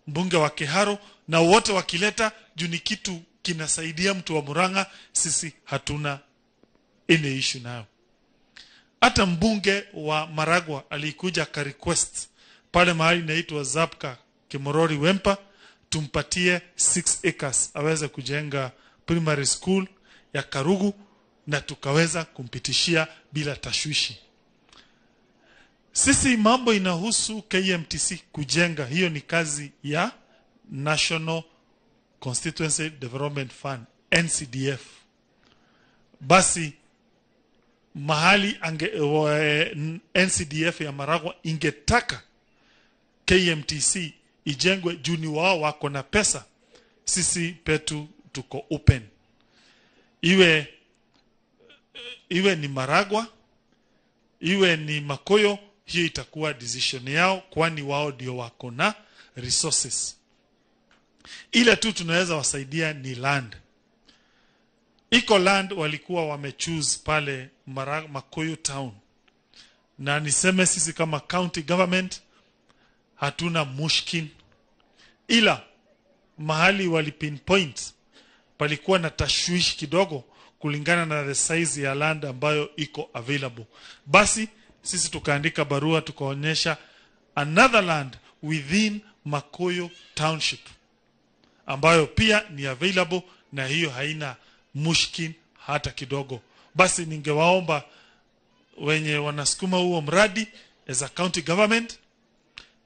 mbunge wa Kiharo, na wote wakileta juu ni kitu kinasaidia mtu wa Murang'a, sisi hatuna any issue nayo. Hata mbunge wa Maragwa alikuja ka request pale mahali inaitwa Zapka Kimorori Wempa, tumpatie 6 acres aweze kujenga primary school ya Karugu, na tukaweza kumpitishia bila tashwishi. Sisi mambo inahusu KMTC kujenga, hiyo ni kazi ya National Constituency Development Fund, NCDF. Basi mahali NCDF ya Maragwa ingetaka KMTC ijengwe juu ni wao wako na pesa, sisi petu tuko open. Iwe ni Maragwa, iwe ni Makoyo, hiyo itakuwa decision yao, kwani wao ndio wako na resources. Ile tu tunaweza wasaidia ni land. Iko land walikuwa wamechoose pale Makoyo town. Na niseme sisi kama county government hatuna mushkin, ila mahali wali pinpoint palikuwa na tashwishi kidogo kulingana na the size ya land ambayo iko available. Basi sisi tukaandika barua tukaonyesha another land within Makoyo township ambayo pia ni available, na hiyo haina mushkin hata kidogo. Basi ningewaomba wenye wanasukuma huo mradi as a county government,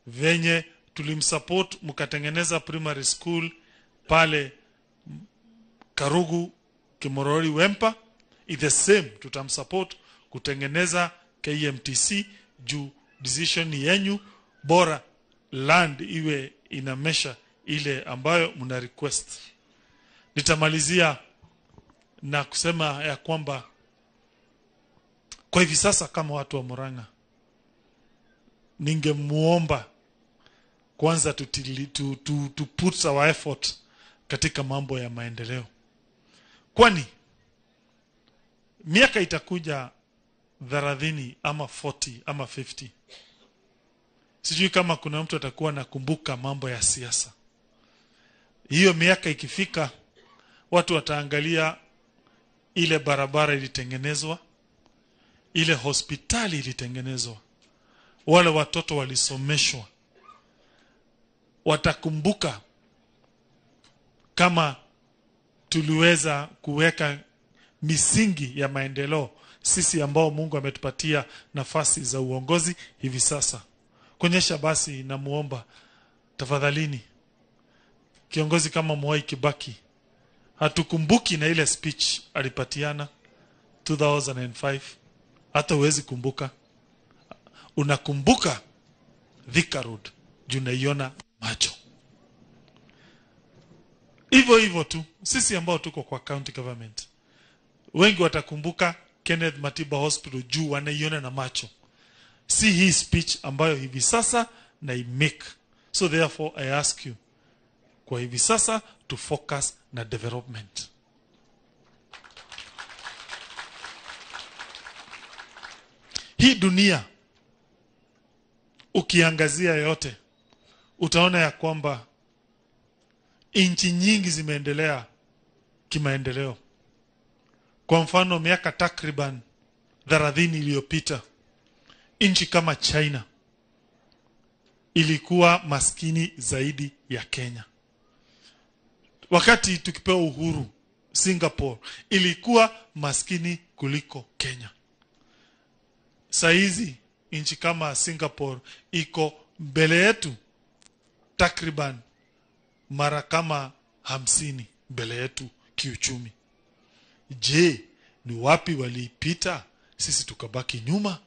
venye tulimsupport mkatengeneza primary school pale Karugu Kimorori Wempa, is the same tutamsupport kutengeneza KMTC juu decision yenyu, bora land iwe inamesha ile ambayo mna request. Nitamalizia na kusema ya kwamba kwa hivi sasa kama watu wa Murang'a, ningemuomba kwanza to put our effort katika mambo ya maendeleo. Kwani miaka itakuja 30 ama 40 ama 50, sijui kama kuna mtu atakuwa nakumbuka mambo ya siasa. Hiyo miaka ikifika, watu wataangalia ile barabara ilitengenezwa, ile hospitali ilitengenezwa, wale watoto walisomeshwa. Watakumbuka kama tuliweza kuweka misingi ya maendeleo, sisi ambao Mungu ametupatia nafasi za uongozi hivi sasa. Kuonyesha basi, namuomba tafadhalini, kiongozi kama Mwai Kibaki hatukumbuki na ile speech alipatiana 2005, hata huwezi kumbuka. Unakumbuka Thika Road juu unaiona macho. Hivyo hivyo tu sisi ambao tuko kwa county government, wengi watakumbuka Kenneth Matiba Hospital juu wanaiona na macho, si hii speech ambayo hivi sasa na make. So therefore I ask you kwa hivi sasa to focus na development. Hii dunia ukiangazia yote utaona ya kwamba nchi nyingi zimeendelea kimaendeleo. Kwa mfano miaka takriban 30 iliyopita, nchi kama China ilikuwa maskini zaidi ya Kenya. Wakati tukipewa uhuru, Singapore ilikuwa maskini kuliko Kenya. Saizi nchi kama Singapore iko mbele yetu takriban mara kama 50 mbele yetu kiuchumi. Je, ni wapi waliipita sisi tukabaki nyuma?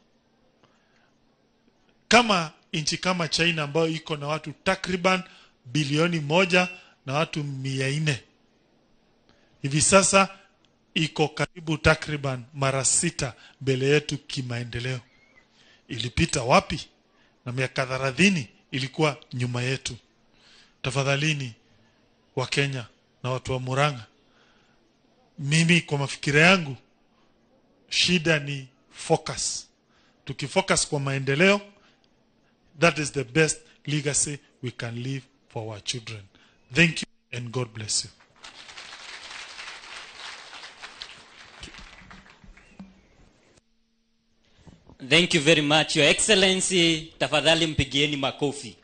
Kama nchi kama China ambayo iko na watu takriban bilioni 1 na watu 400, hivi sasa iko karibu takriban mara 6 mbele yetu kimaendeleo. Ilipita wapi? Na miaka 30 ilikuwa nyuma yetu. Tafadhalini wa Kenya na watu wa Murang'a, mimi kwa mafikira yangu shida ni focus. Tukifocus kwa maendeleo, that is the best legacy we can leave for our children. Thank you and God bless you. Thank you very much, Your Excellency. Tafadhali mpigieni makofi.